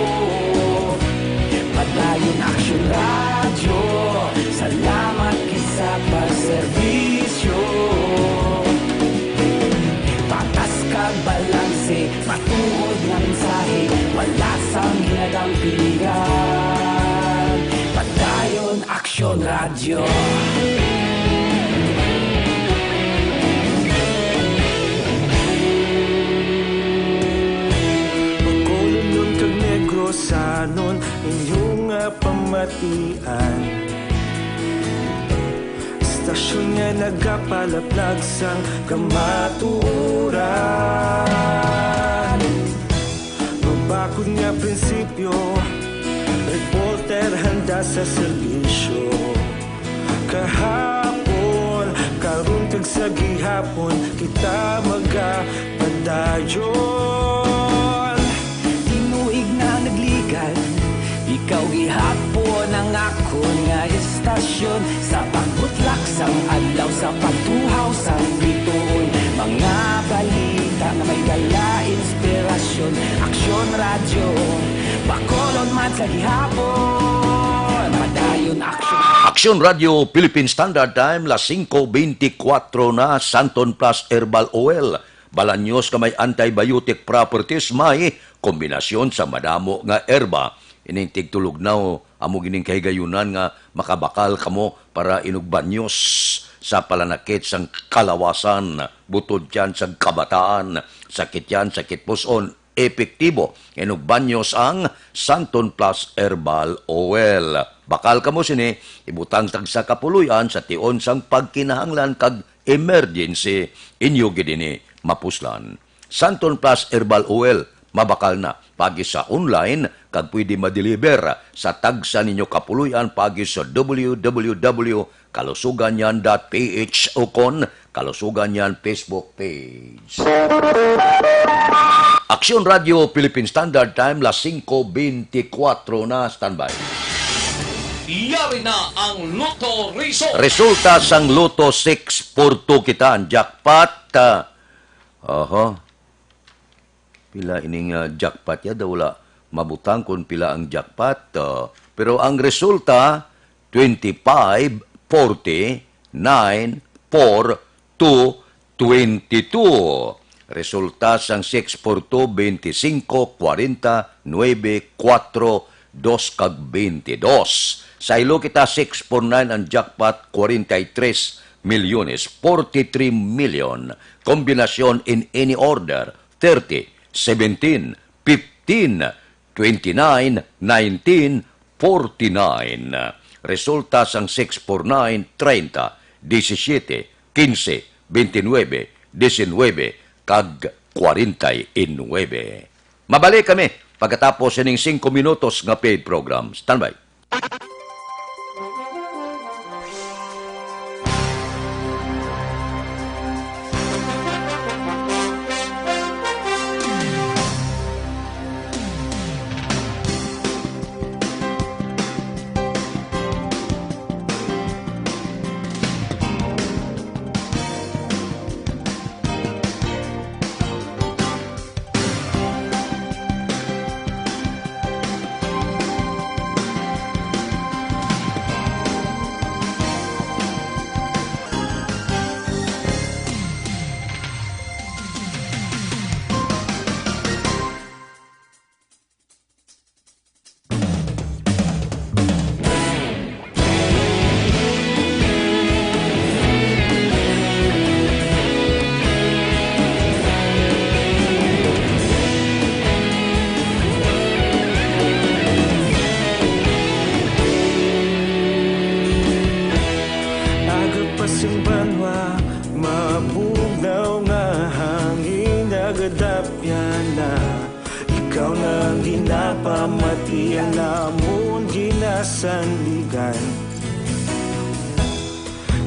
Padayon Aksyon Radyo, salamat gid sa pagserbisyo. Patas kag balanse, Tampilingan, Padayon Aksyon Radyo. Bacolodnon kag Negrosanon, inyo nga pamatian. Istasyon nga nagapalaplag sang kamatuoran. Mabakod nga prinsipyo, reporter handa sa serbisyo. Kahapon, karon kag sa gihapon, kita magapadayon. Tinuig na nagligan, ikaw gihapon ang akon nga istasyon. Sa pagbutlak sang adlaw, sa pagtuhaw sang bituon, mga balita nga may dala inspirasyon. Aksyon Radyo, Bacolod man sa gihapon, Padayon Aksyon. Aksyon Radyo, Philippine Standard Time, las singko beintikwatro na. Santon Plus Herbal Oil, balanyos nga may antibiotic properties, may kombinasyon sa madamo nga herba. Ining tigtulugnaw, amo gining kahigayunan nga makabakal kamo para inugbanyos sa palanakit sang kalawasan, butod tiyan sang kabataan, sakit tiyan, sakit pus-on. Epektibo inugbanyos ang Santon Plus Herbal Oil. Bakal kamo sini, ibutang tagsa ka puloy-an sa tion sang pagkinahanglan kag emergency. Inyo gid ini mapuslan. Santon Plus Herbal Oil, mabakal na paagi sa online kag pwede ma-deliver sa tagsa ninyo kapuloy-an paagi sa W W W kalusuganyan dot P H ukon Kalusuganyan Facebook page. Aksyon Radyo Philippine Standard Time, las singko beintikwatro na. Standby. Yari na ang Lotto Result. Resulta sang Lotto six four two, kita ang jackpot. Ah, oho. Pila ining, ah, jackpot ya? Daw wala mabutang kung pila ang jackpot. Ah, pero ang resulta, twenty-five, forty, nine, four, two, twenty-two. Resulta sang six four two, twenty-five, forty, nine, four, two, kag twenty-two. Sa ilo kita, six four nine ang jackpot, forty-three milyones, forty-three million. Kombinasyon in any order, thirty, seventeen, fifteen, twenty-nine, nineteen, forty-nine. Resulta sang six four nine, treinta, disisiete, kinse, beintinuebe, disinwebe, kag kwarenta y nuebe. Mabalik kami pagkatapos sining singko minutos nga paid program. Standby. Aga pa sing banwa, mabugnaw nga hangin nagadapyan na. Ikaw na ang ginapamati, ang amon ginasandigan.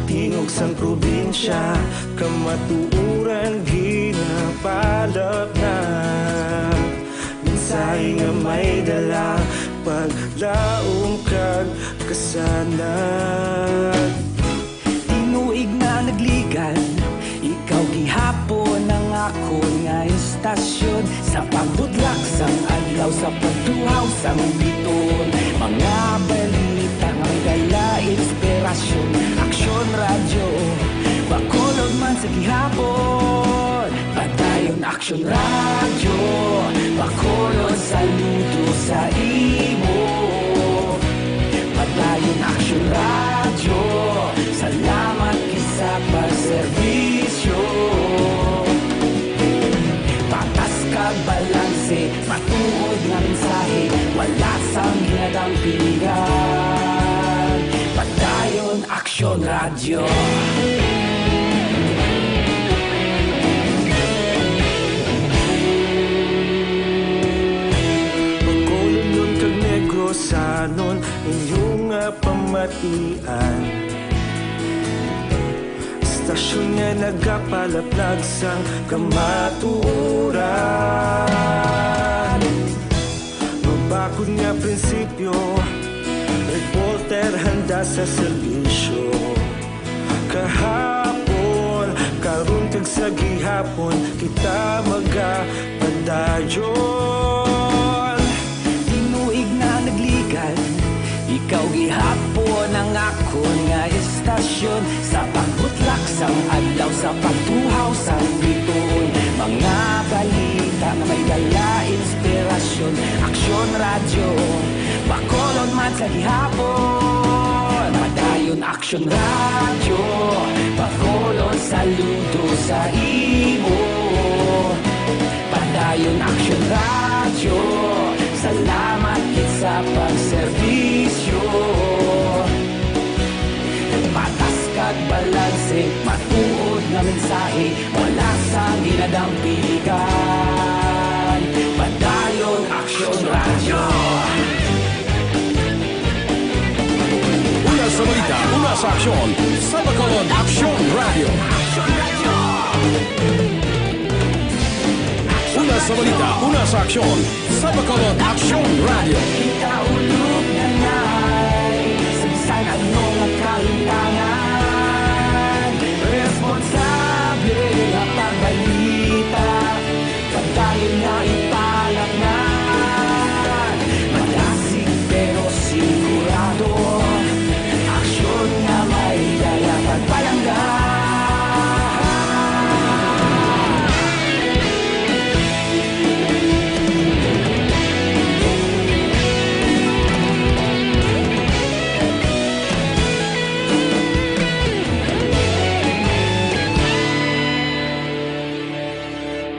Tingog sang probinsya, kamatuoran ginapalapnag. Mensahe nga may dala, paglaom kag kasanag. Tinuig na nagligan, ikaw gihapon ang akon nga istasyon. Sa pagbutlak sang adlaw, sa pagtuhaw sang bituon, mga balita nga may dala inspirasyon. Aksyon Radyo, Bacolod man sa gihapon. Padayon Aksyon Radyo, Bacolod, saludo sa sa imo. Padayon Aksyon Radyo, salamat gid sa pagserbisyo. Patas kag balanse, matuod nga mensahe, wala sang ginadang piligan. Padayon Aksyon Radyo. Bacolodnon kag Negrosanon, inyo nga pamatian. Istasyon nga nagapalaplag sang kamatuoran. Mabakod nga prinsipyo, reporter handa sa serbisyo. Kahapon, karon kag sa gihapon, kita magapadayon. Tinuig na nagligan, ikaw gihapon ang akon nga istasyon. Sa pagbutlak sang adlaw, sa pagtuhaw sang bituon, mga balita nga may dala inspirasyon. Aksyon Radyo, Bacolod man sa gihapon. Padayon Aksyon Radyo, Bacolod saludo sa imo. Padayon Aksyon Radyo, salamat gid sa pagserbisyo. Patas kag balanse, matuod nga mensahe, wala sang ginadang piligan. Padayon Aksyon Radyo. Una sa balita, una sa aksyon, sa Bacolod Aksyon Radyo. Una sa balita, una sa aksyon, sa Bacolod Aksyon Radyo. Kita ulog na na'y sa bisan ano nga kalintangan. Responsable nga pagbalita, padayon na ipalatnan. Madasig pero sigurado, aksyon nga may dala pagpalangga.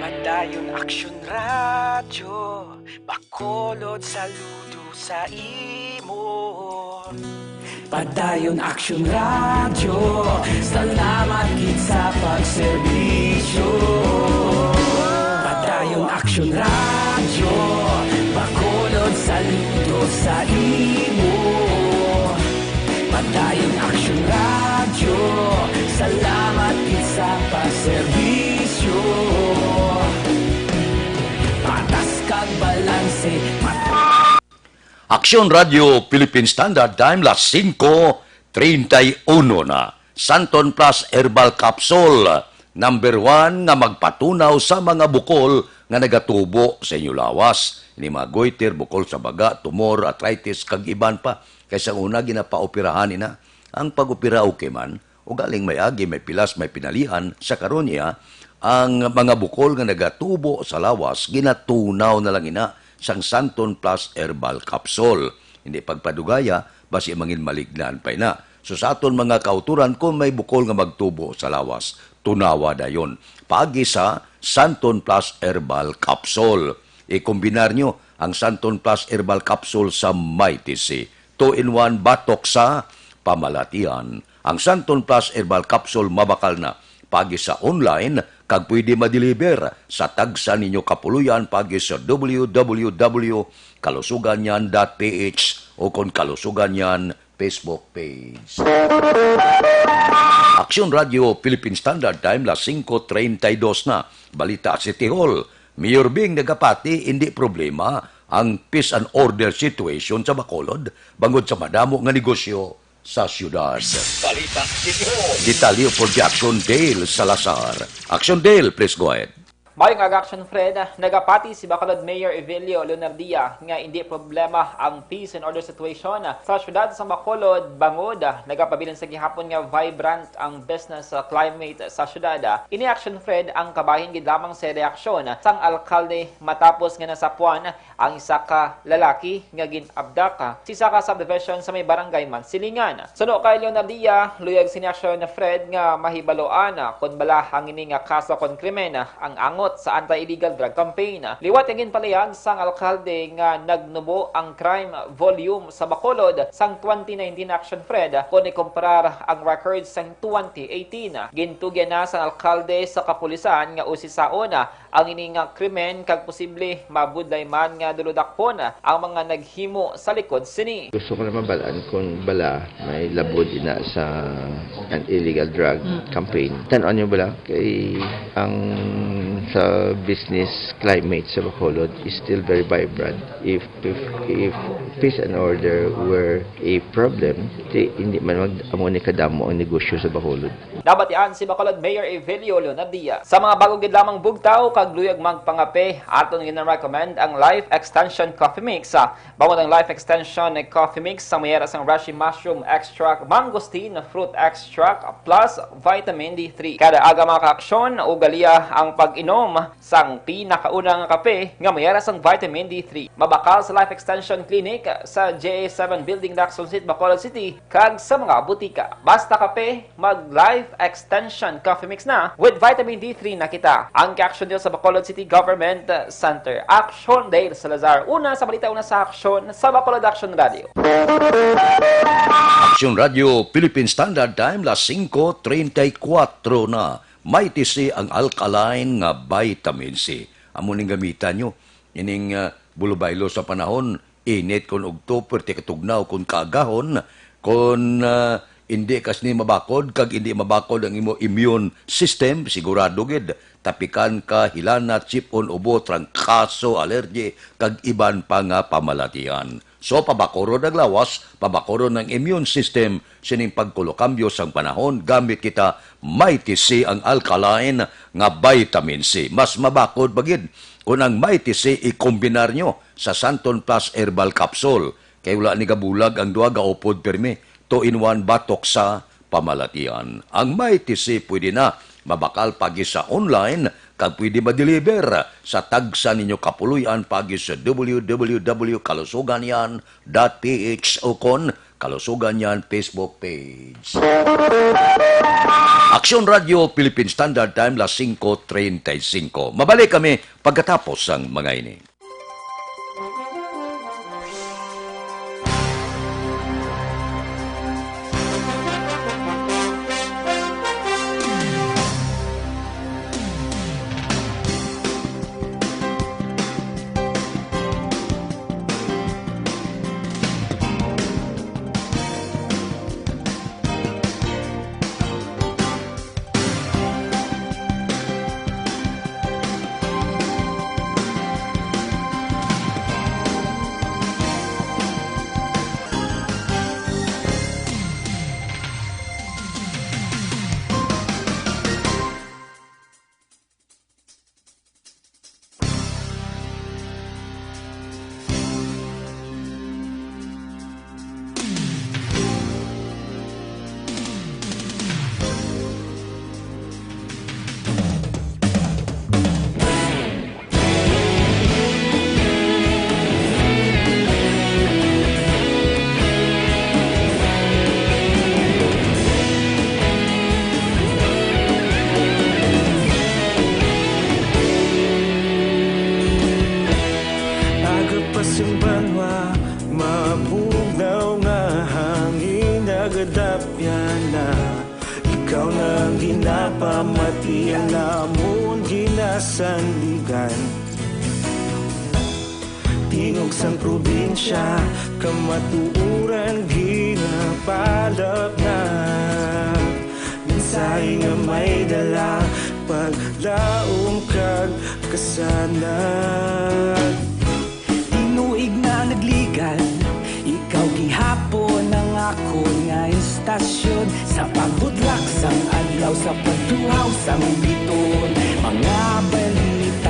Padayon Aksyon Radyo, Bacolod saludo sa imo. Padayon Aksyon Radyo, salamat gid sa pagserbisyo. Padayon Aksyon Radyo, Bacolod saludo sa imo. Padayon Aksyon Radyo, salamat gid sa pagserbisyo. Patas kag balanse, mat- Aksyon Radyo Philippine Standard Time, las singko treinta y uno na. Santon Plus Herbal Capsule, number one nga magpatunaw sa mga bukol nga nagatubo sa inyo lawas. Ini mga goiter, bukol sa baga, tumor, arthritis, kag iban pa. Kay sa una, ginapaoperahan ina. Ang pag-opera okay man, ugaling may agi, may pilas, may pinalian, sa karon niya, ang mga bukol nga nagatubo sa lawas, ginatunaw na lang ina sang Santon Plus Herbal Capsule. Hindi pagpadugaya, basi mangin malignan pa ina. So, sa aton mga kauturan, kung may bukol nga magtubo sa lawas, tunawa dayon. Paagi sa Santon Plus Herbal Capsule. Ikombinar nyo ang Santon Plus Herbal Capsule sa Mighty C. Two-in-one batok sa pamalatian. Ang Santon Plus Herbal Capsule mabakal na paagi sa online kag pwede ma-deliver sa tagsa ninyo kapuloy-an paagi sa w w w kalusuganyan dot p h o kon Kalusuganyan Facebook page. Aksyon Radio Philippine Standard Time, las singko treinta y dos na. Balita City Hall. Mayor Bing nagapati, hindi problema ang peace and order situation sa Bacolod bangod sa madamo nga negosyo sa siyudad. Balita City Hall. Detalye for the Action Dale Salazar. Action Dale, please go ahead. Maayong aga, Action Fred. Nagapati si Bacolod Mayor Evelio Leonardia nga indi problema ang peace and order situation sa siyudad sa Bacolod bangod nagapabilin sa gihapon nga vibrant ang business, uh, climate sa siyudad. Ini, Action Fred, ang kabahin gid lamang sa reaksyon sang alkalde matapos nga nasapuan ang isa ka lalaki nga gin-abduct sa isa ka subdivision sa may barangay Mansilingan. Suno kay Leonardia, luyag sini, Action Fred, nga mahibaloan kon bala ang ini nga kaso kon krimen ang angot sa anti-illegal drug campaign. Liwat nga ginpalihag sang alkalde nga nagnubo ang crime volume sa Bacolod sang twenty nineteen, Action Fred, kon ikumparar ang record sang twenty eighteen. Gintugyan na sang alkalde sa kapulisan nga usisaon ang ini nga krimen kag posible mabudlay man nga dulodakpon ang mga naghimo sa likod sini. Gusto ko na mabal-an kung bala may labod ina sa an illegal drug Mm. campaign. Tan-aw niyo bala kay ang sa business climate sa Bacolod is still very vibrant. If, if, if peace and order were a problem, di, hindi man mag-, amo ni kadamo ang negosyo sa Bacolod. Nabatian si Bacolod Mayor Evelio Leonardia. Sa mga bago gid lamang bugtaw kag luyag magpangape, aton gina-recommend ang Life Extension Coffee Mix. Ah, bangod ang Life Extension Coffee Mix sa mayara sang reishi mushroom extract, mangosteen fruit extract, plus vitamin D three. Kada aga, mga ka-aksyon, ugaliya ang pag-inom sang pinakauna nga kape nga mayara sang vitamin D three. Mabakal sa Life Extension Clinic sa J A seven Building, Lacson Street, Bacolod City, kag sa mga butika. Basta kape, mag Life Extension Coffee Mix na, with vitamin D three na kita. Ang ka-aksyon diri sa Bacolod City Government Center. Aksyon Dale Salazar. Una sa balita, una sa aksyon, sa Bacolod Action Radio. Action Radio, Philippine Standard Time, las singko treinta y cuatro na. Mighty C ang alkaline nga vitamin C. Amo ning gamitan nyo. Ining, ah, bulobaylo sa panahon, init kon ugto, perti katugnaw kon kaagahon, kon, ah, indi ka sini mabakod kag indi mabakod ang imo immune system, sigurado gid tapikan ka hilanat, sip-on, ubo, trangkaso, allergy, kag iban pa nga pamalatian. So, pabakuron ang lawas, pabakuron ang immune system sining pagkulokambyo sang panahon, gamit kita Mighty C, ang alkaline nga vitamin C. Mas mabakod pa gid kon ang Mighty C ikombinar nyo sa Santon Plus Herbal Capsule, kay wala ni gabulag ang duha, gaupod pirmi. Two-in-one batok sa pamalatian. Ang Mighty C pwede na mabakal pagi sa online kag pwede ma-deliver sa tagsa ninyo kapuloy-an pagi sa W W W kalusugan yan dot P H ukon Kalusugan Yan Facebook page. Aksyon Radio, Philippine Standard Time, las singko treinta y cinco. Mabalik kami pagkatapos sang mga ini. Aga pa sing banwa, mabugnaw nga hangin nagadapyan na. Ikaw na ang ginapamati, ang amon ginasandigan. Tingog sang probinsya, kamatuoran ginapalapnag. Mensahe nga may dala, paglaom kag kasanag. Tinuig na nagligan, ikaw gihapon ang akon nga istasyon. Sa pagbutlak sang adlaw, sa pagtuhaw sang biton, mga balita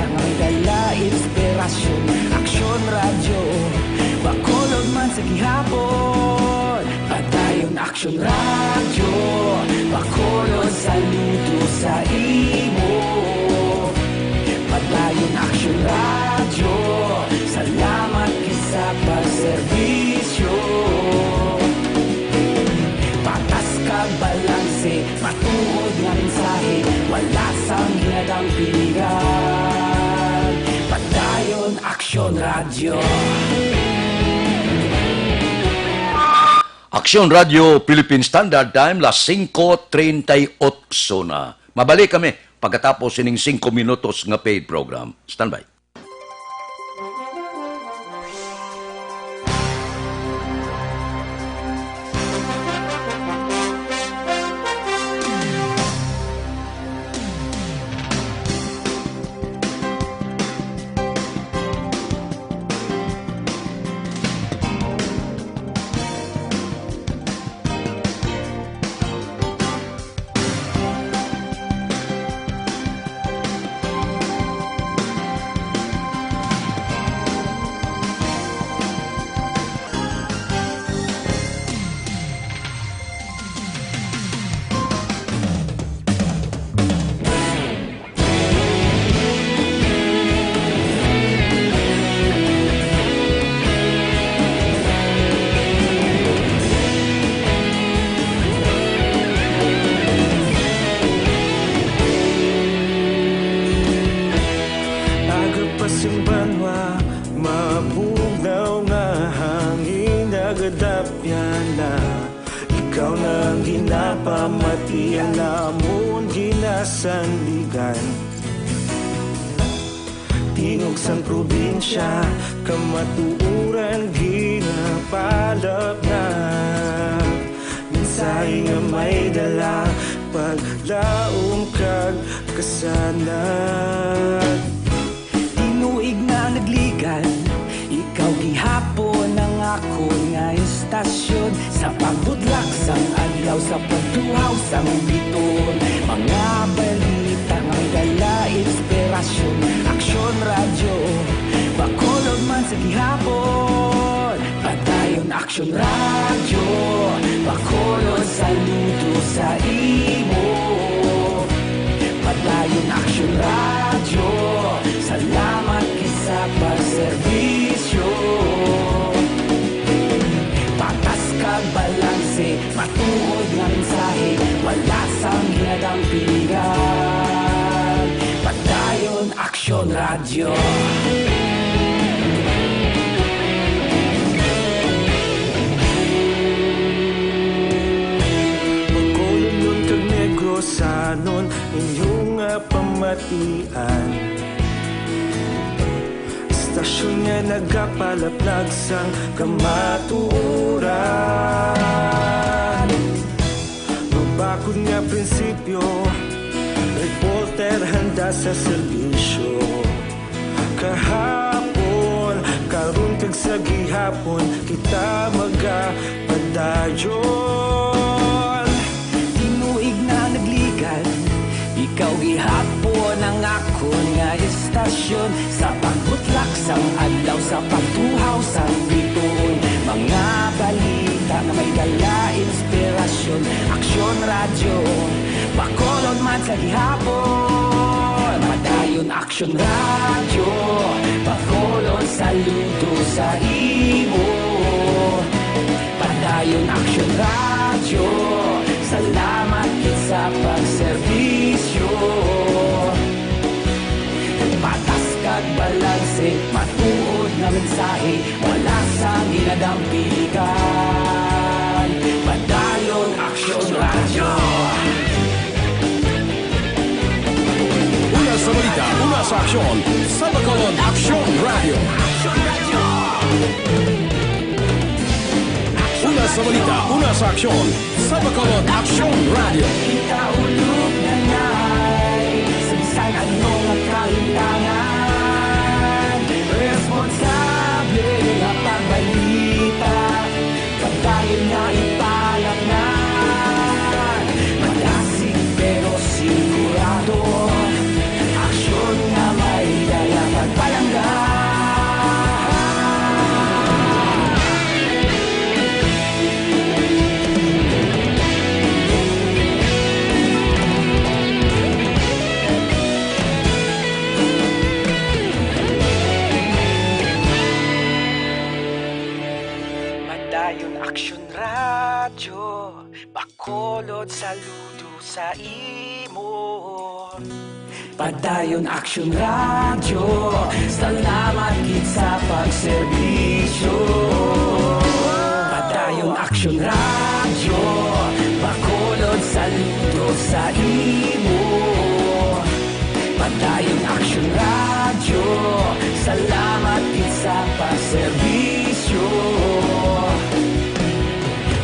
Hapon, Padayon Aksyon Radyo, pakulon, saludo sa imo. Padayon Aksyon Radyo, salamat gid sa pagserbisyo. Patas kag balanse, matuod nga mensahe, wala sang hinadang piligan. Padayon Aksyon Radyo. Aksyon Radyo Philippine Standard Time, las singko treinta y ocho na. Mabalik kami pagkatapos sining singko minutos nga paid program. Standby. Aga pa sing banwa, mabugnaw nga hangin, nagadapyan na. Ikaw na ang ginapamati, ang amon ginasandigan. Tingog sang probinsya, kamatuoran ginapalapnag. Mensahe nga may dala, paglaom kag kasanag. Tinuig na nagligan, ikaw gihapon ang akon nga istasyon. Sa pagbutlak sang adlaw, sa pagtuhaw sang bituon, mga balita nga may dala inspirasyon. Aksyon Radyo, Bacolod man sa gihapon. Padayon Aksyon Radyo, Bacolod, saludo sa imo. Padayon Aksyon Radyo, salamat gid sa pagserbisyo. Patas kag balanse, matuod nga mensahe, wala sang hinadang piligan. Padayon Aksyon Radyo. Bacolodnon kag Negrosanon, inyo nga pamatian. Istasyon nga nagapalapnag sang kamatuoran. Mabakod nga prinsipyo, reporter handa sa serbisyo. Kahapon, karon kag sa gihapon, kita magapadayon. Tinuig na nagligan, ikaw gihapon ang akon nga istasyon. Sa pagbutlak sang adlaw, sa pagtuhaw sang bituon, mga balita nga may dala inspirasyon. Aksyon Radyo, Bacolod man sa gihapon. Padayon Aksyon Radyo, Bacolod, saludo sa imo. Padayon Aksyon Radyo, salamat gid sa pagserbisyo. Patas kag balanse, matuod nga mensahe, wala sang hinadang piligan. Padayon Aksyon Radyo. Una sa balita, una sa aksyon, sa Bacolod Aksyon Radyo. Una sa balita, una sa aksyon, sa Bacolod Aksyon Radyo. Kita ulog na ngay, sa bisan ano nga kalintangan, responsable nga pagbalita, padayon nga ipalapngan. Madasig pero sigurado, aksyon nga may dala pagpalangga. Ayon Aksyon Radyo, Bacolod, saludo sa imo. Padayon Aksyon Radyo, salamat gid sa pagserbisyo. Padayon Aksyon Radyo, Bacolod, saludo sa imo. Padayon Aksyon Radyo, salamat gid sa pagserbisyo.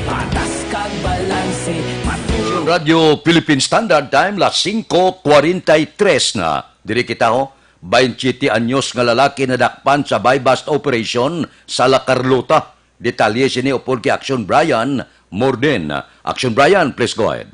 Patas kag balanse, matu- Radyo Philippine Standard Time, las singko kwarenta y tres na. Diri kita, ho, baynte anyos nga lalaki nadakpan sa buy-bust operation sa La Carlota. Detalye sini upod kay Action Brian Morden. Action Brian, please go ahead.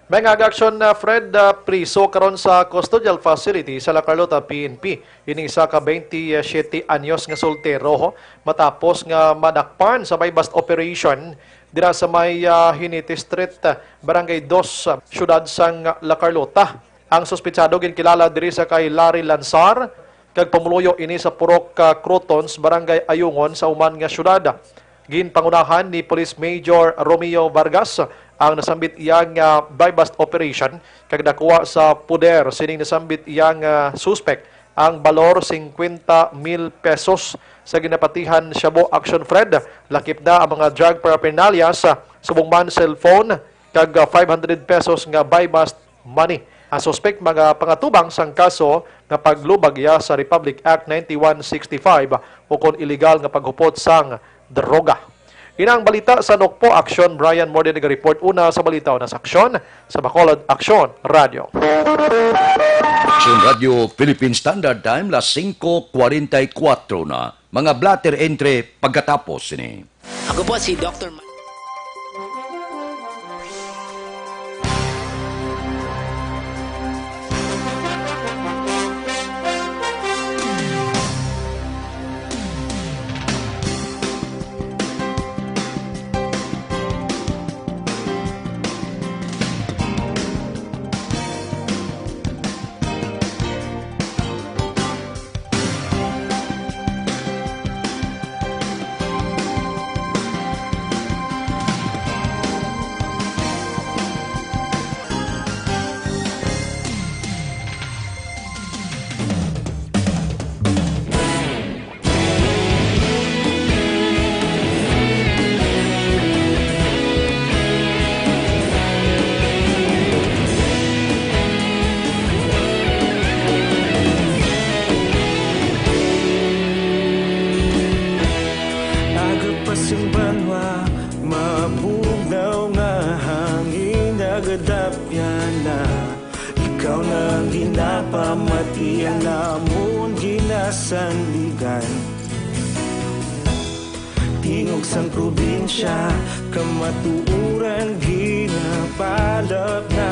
May nga action, uh, Fred, uh, priso karon sa custodial facility sa La Carlota P N P. Ini isa ka twenty-seven anyos nga soltero, ho, matapos nga madakpan sa buy-bust operation dira sa may, uh, Jinete Street, uh, Barangay Dos, uh, siyudad sang La Carlota. Ang suspetsado ginkilala diri sa kay Larry Lansar, kag pumuluyo ini sa Purok, ah, Crotons, Barangay Ayungon sa Uman nga siyudad. Ginpangunahan ni Police Major Romeo Vargas ang nasambit iya nga buy-bust operation, kag nakuha sa poder sining nasambit iya nga suspek ang balor singkwenta mil pesos. Sa ginapatihan shabu, Action Fred, lakip na ang mga drug paraphernalia, subong man cellphone kag, ah, five hundred pesos nga buy-bust money. Ang suspek magapangatubang sang kaso nga paglubag iya sa Republic Act ninety-one sixty-five ukon illegal nga paghupot sang droga. Ina ang balita sa Nokpo Aksyon. Brian Morden naga-report una sa balita una sa aksyon sa Bacolod Aksyon Radio. Aksyon Radio Philippine Standard Time, las singko kwarenta y kuwatro na. Mga blotter entry pagkatapos sini. Ako po si Doktor Ma- Aga pa sing banwa, mabugnaw nga hangin, nagadapyan na. Ikaw na ang ginapamati, ang amon ginasandigan. Tingog sang probinsya, kamatuoran ginapalap na.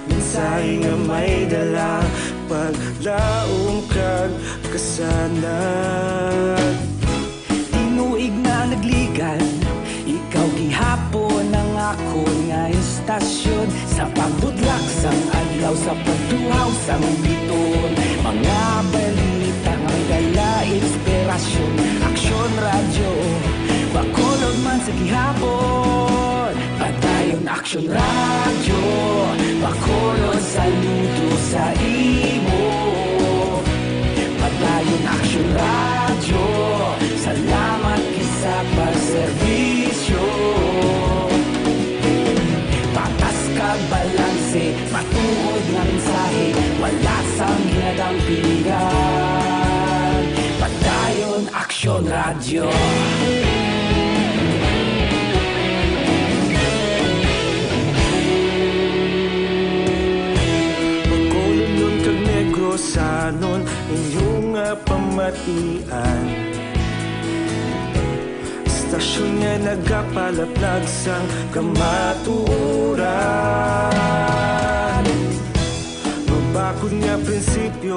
Mensahe nga may dala, paglaom kag kasanag. Tinuig na nagligan, ikaw gihapon ang akon nga istasyon. Sa pagbudlak sang adlaw, sa pagtuhaw sang biton, mga balita nga may dala inspirasyon. Aksyon Radyo, Bacolod man sa gihapon. Padayon Aksyon Radyo, Bacolod, saludo sa imo. Padayon Aksyon Radyo, salamat gid sa pagserbisyo. Patas kag balanse, matuod nga mensahe, wala sang ginadampingan. Padayon Aksyon Radyo. Bacolodnon kag Negrosanon, inyo nga pamatian. Istasyon nga nagapalaplag sang kamatuoran. Mabakod nga prinsipyo.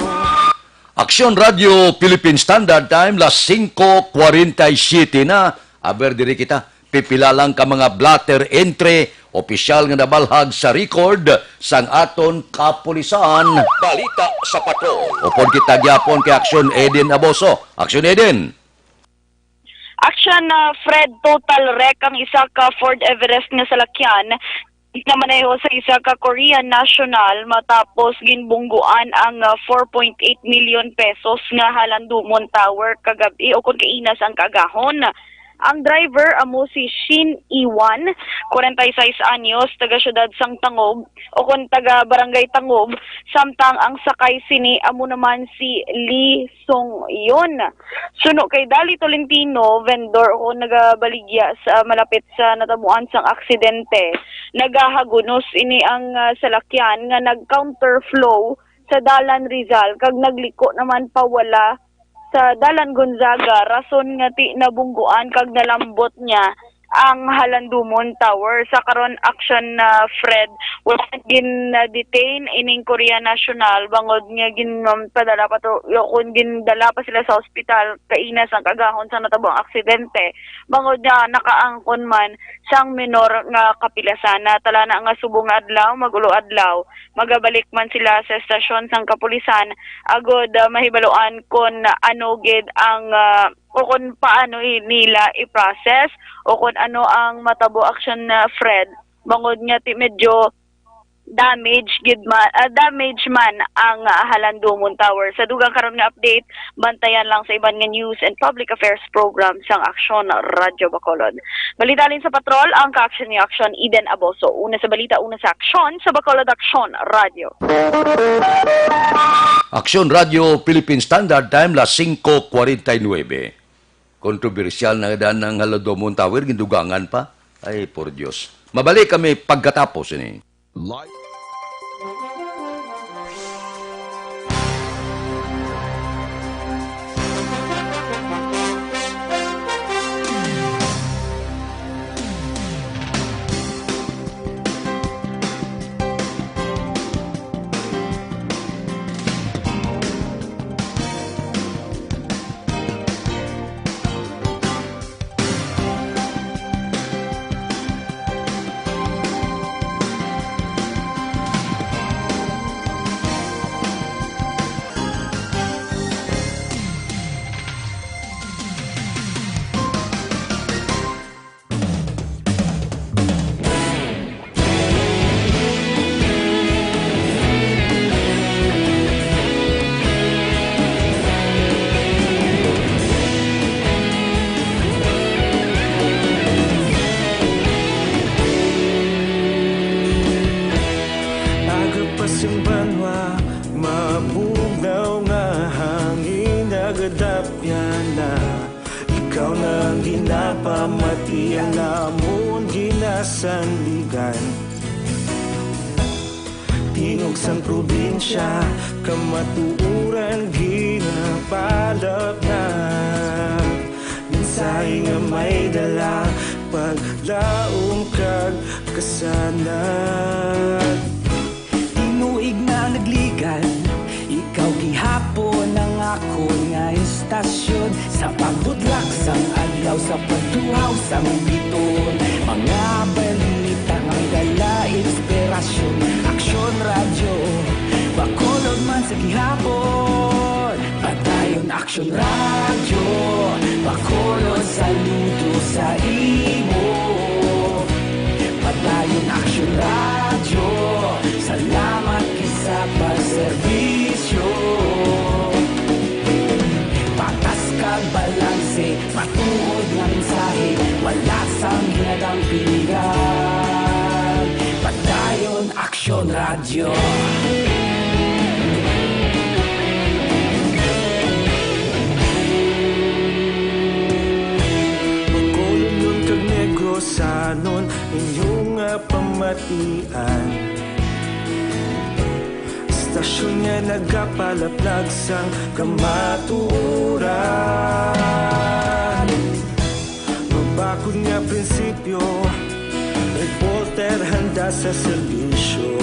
Aksyon Radyo Philippine Standard Time, las singko kwarenta y siyete na. Aber, diri kita. Pipila lang ka mga blotter entry, opisyal nga nabalhag sa record sang aton kapulisan. Balita sa Patrol. Upod kita gyapon kay Aksyon Eden Aboso. Aksyon Eden. Action Hurricane, ah, Fred, total wreck ang isa ka Ford Everest nga salakyan nga maneho sa isa ka Korean national matapos ginbungguan ang, ah, four point eight million pesos nga Halandomon Tower kagab-i o kon kaina sang kaagahon. Ang driver amo si Shin Iwan, kwarenta y seis anyos, taga siyudad sang Tangub o kon taga Barangay Tangub, samtang ang sakay sini amo naman si Lee Sung Yun. Suno kay Dali Tolentino, vendor o nagabaligya sa malapit sa natabuan sang aksidente, nagahagunos ini ang, ah, salakyan nga nag-counterflow sa Dalan Rizal kag nagliko naman pawala sa Dalan Gonzaga, rason nga ti nabungguan kag nalambot niya ang Halandomon Tower. Sa karon, action na, Fred, wala gin-detain ining Korean national bangod nga gin-, um, padala pa to, o kon gindala pa sila sa ospital kaina sang kaagahon sang natabo ang aksidente, bangod nga nakaangkon man sang minor nga kapilasan. Tala na nga subong nga adlaw, mag-ulo adlaw, magabalik man sila sa estasyon sang kapulisan agud, ah, mahibaluan kon ano gid ang, ah, o kon paano i-, nila i-process o kon ano ang matabo, action na, Fred, bangod nga ti medyo damage gid man, ah, damage man ang, ah, Halandomon Tower. Sa dugang karon nga update, bantayan lang sa iban nga news and public affairs program sang Aksyon Radyo Bacolod. Balita halin sa patrol, ang ka-action ni Aksyon, Eden Aboso. Una sa balita, una sa aksyon, sa Bacolod Aksyon Radyo. Aksyon Radyo Philippine Standard Time, las singko kwarenta y nuebe. Kontrobersyal na dan ang Halandomon Tower, gindugangan pa. Ay, por Dios. Mabalik kami pagkatapos ini. Live. Aga pa sing banwa, mabugnaw nga hangin, nagadapyan na. Ikaw na ang ginapamati, ang amon ginasandigan. Tingog sang probinsya, kamatuoran ginapalapnag. Mensahe nga may dala, paglaom kag kasanag. Tinuig na nagligan, ikaw gihapon ang akon nga istasyon. Sa pagbutlak sang adlaw, sa pagtuhaw sang biton, mga balita nga may dala inspirasyon. Aksyon Radyo, Bacolod man sa gihapon. Padayon Aksyon Radyo, Bacolod, saludo sa imo. Padayon Aksyon Radyo, salamat gid sa pagserbisyo. Patas kag balanse, matuod nga mensahe, wala sang ginadampingan. Padayon Aksyon Radyo. Bacolodnon kag Negrosanon, inyo nga pamatian. Istasyon nga nagapalaplag sang kamatuoran. Mabakod nga prinsipyo, reporter handa sa serbisyo.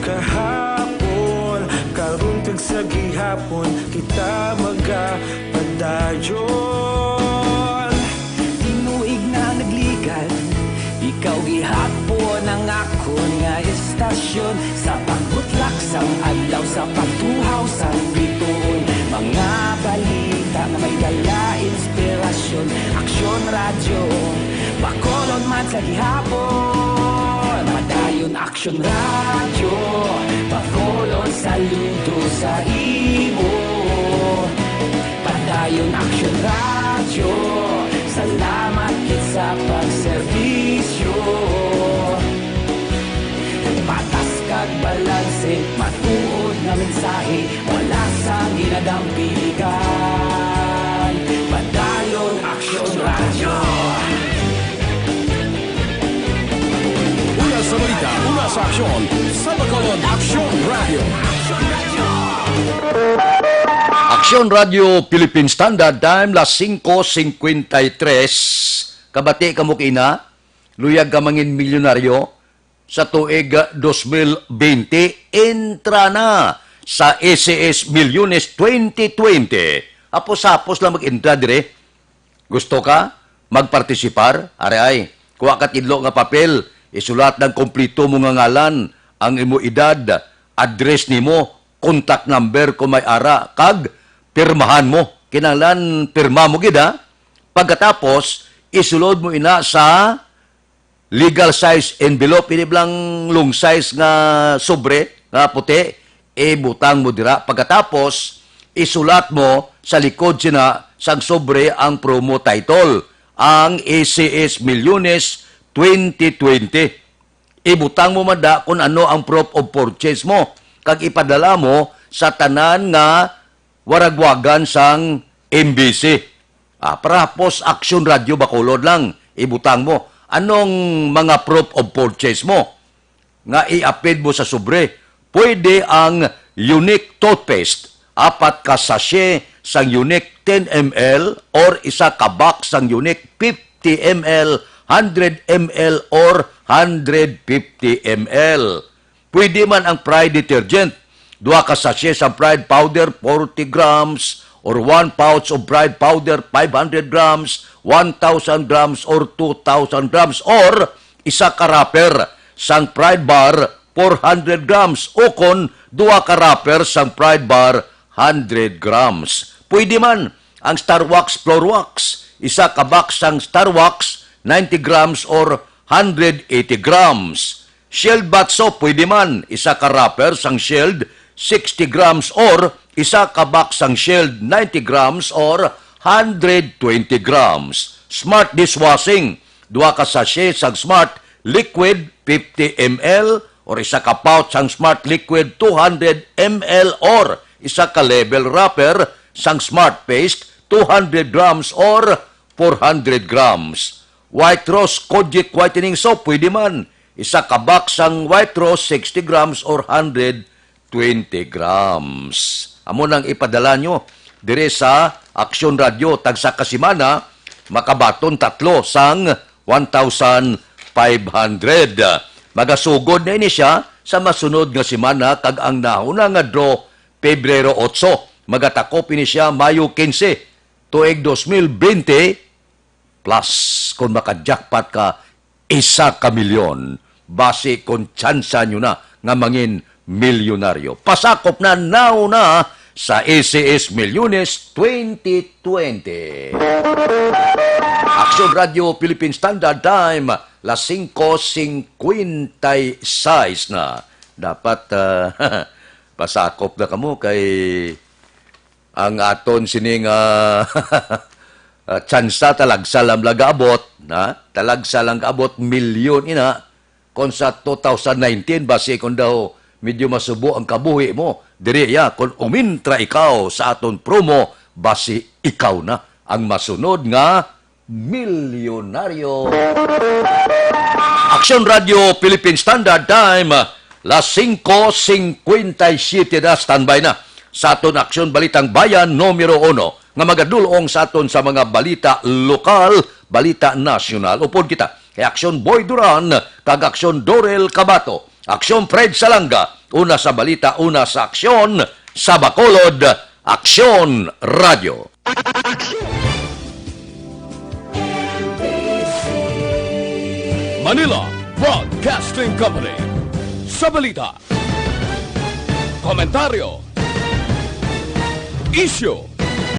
Kahapon, karon, kag sa gihapon, kita magapadayon. Tinuig na nagligan, ikaw gihapon ang akon nga istasyon. Sa pagbutlak sang adlaw, sa pagtuhaw sang bituon, mga balita nga may dala inspirasyon. Aksyon Radyo, Bacolod man sa gihapon. Padayon Aksyon Radyo, Bacolod saludo sa imo. Padayon Aksyon Radyo, salamat gid sa pagserbisyo. Patas kag balanse, matuod nga mensahe, wala sang ginadampiligan. Padayon Aksyon Radyo. Una sa balita, una sa aksyon, sa Bacolod Aksyon Radyo. Aksyon Radyo Philippine Standard Time, las singko singkwenta y tres. Kabati kamo kina, luyag ka mangin milyonaryo sa tuig dos mil bente. Entra na sa S C S Milyones twenty twenty. Hapos-hapos lang mag-entra dire. Gusto ka magpartisipar? Ari ay, kuha ka tidlo nga papel, isulat ng kompleto mo nga ngalan, ang imo edad, address nimo, contact number kung may ara, kag pirmahan mo. Kinahanglan pirma mo gid, ha? Pagkatapos, isulod mo ina sa legal size envelope, ini blang long size nga sobre nga puti, ibutang mo dira. Pagkatapos, isulat mo sa likod sina sang sobre ang promo title, ang S C S Milyones twenty twenty. Ibutang mo man da kung ano ang proof of purchase mo, kag ipadala mo sa tanan nga waragwagan sang M B C. Ah, para post Aksyon Radyo Bacolod lang, ibutang mo. Anong mga proof of purchase mo nga i-appear mo sa sobre? Pwede ang Unique toothpaste, apat ka sachet sang Unique ten M L or isa ka box sang Unique fifty M L, hundred M L or hundred fifty M L. Pwede man ang Pride detergent, duha ka sachet sang Pride powder, forty grams, or one pouch of Pride powder, five hundred grams, one thousand grams, or two thousand grams, or isa ka wrapper sang Pride bar, four hundred grams, ukon duha ka wrapper sang Pride bar, hundred grams. Pwede man ang Star Wax Floor Wax, isa ka box sang Star Wax, ninety grams or hundred eighty grams. Shield bath soap, pwede man, isa ka wrapper sang Shield, sixty grams or isa ka box sang Shield, ninety grams or hundred twenty grams. Smart dishwashing, duha ka sachet sang Smart liquid, fifty M L, or isa ka pouch sang Smart liquid, two hundred M L, or isa ka level wrapper sang Smart paste, two hundred grams or four hundred grams. White Rose Kojic Whitening Soap, pwede man. Isa ka box sang White Rose, sixty grams or hundred twenty grams. Amo nang ipadala nyo dire sa Aksyon Radyo, tagsa ka semana, makabaton tatlo sang one thousand five hundred. Magasugod na ini siya sa masunod nga semana, kag ang nahuna nga draw, Pebrero otso. Magatakop ini siya Mayo kinse, tuig dos mil bente, plus, kung maka-jackpot ka, isa ka milyon. Basi kung tsansa nyo na nga mangin milyonaryo. Pasakop na, now na sa S C S Milyones twenty twenty. Aksyon Radyo Philippine Standard Time, las singko singkwenta y seis na. Dapat, ah, pasakop na kamo kay ang aton sining, ah, ah, tsansa talagsa lang gaabot, na? Talagsa lang gaabot, milyon ina. Kon sa two thousand nineteen, basi kon daw medyo masubo ang kabuhi mo, diri ya, kon umintra ikaw sa aton promo, basi ikaw na ang masunod nga milyonaryo. Aksyon Radyo Philippine Standard Time, las singko singkwenta y siyete na, standby na sa aton Aksyon Balitang Bayan numero uno, nga magadulong sa aton sa mga balita lokal, balita nasyonal. Upod kita kay Aksyon Boy Duran kag Aksyon Dorel Cabato, Aksyon Fred Salanga, una sa balita, una sa aksyon, sa Bacolod, Aksyon Radyo. Manila Broadcasting Company. Sa balita, komentaryo, isyu,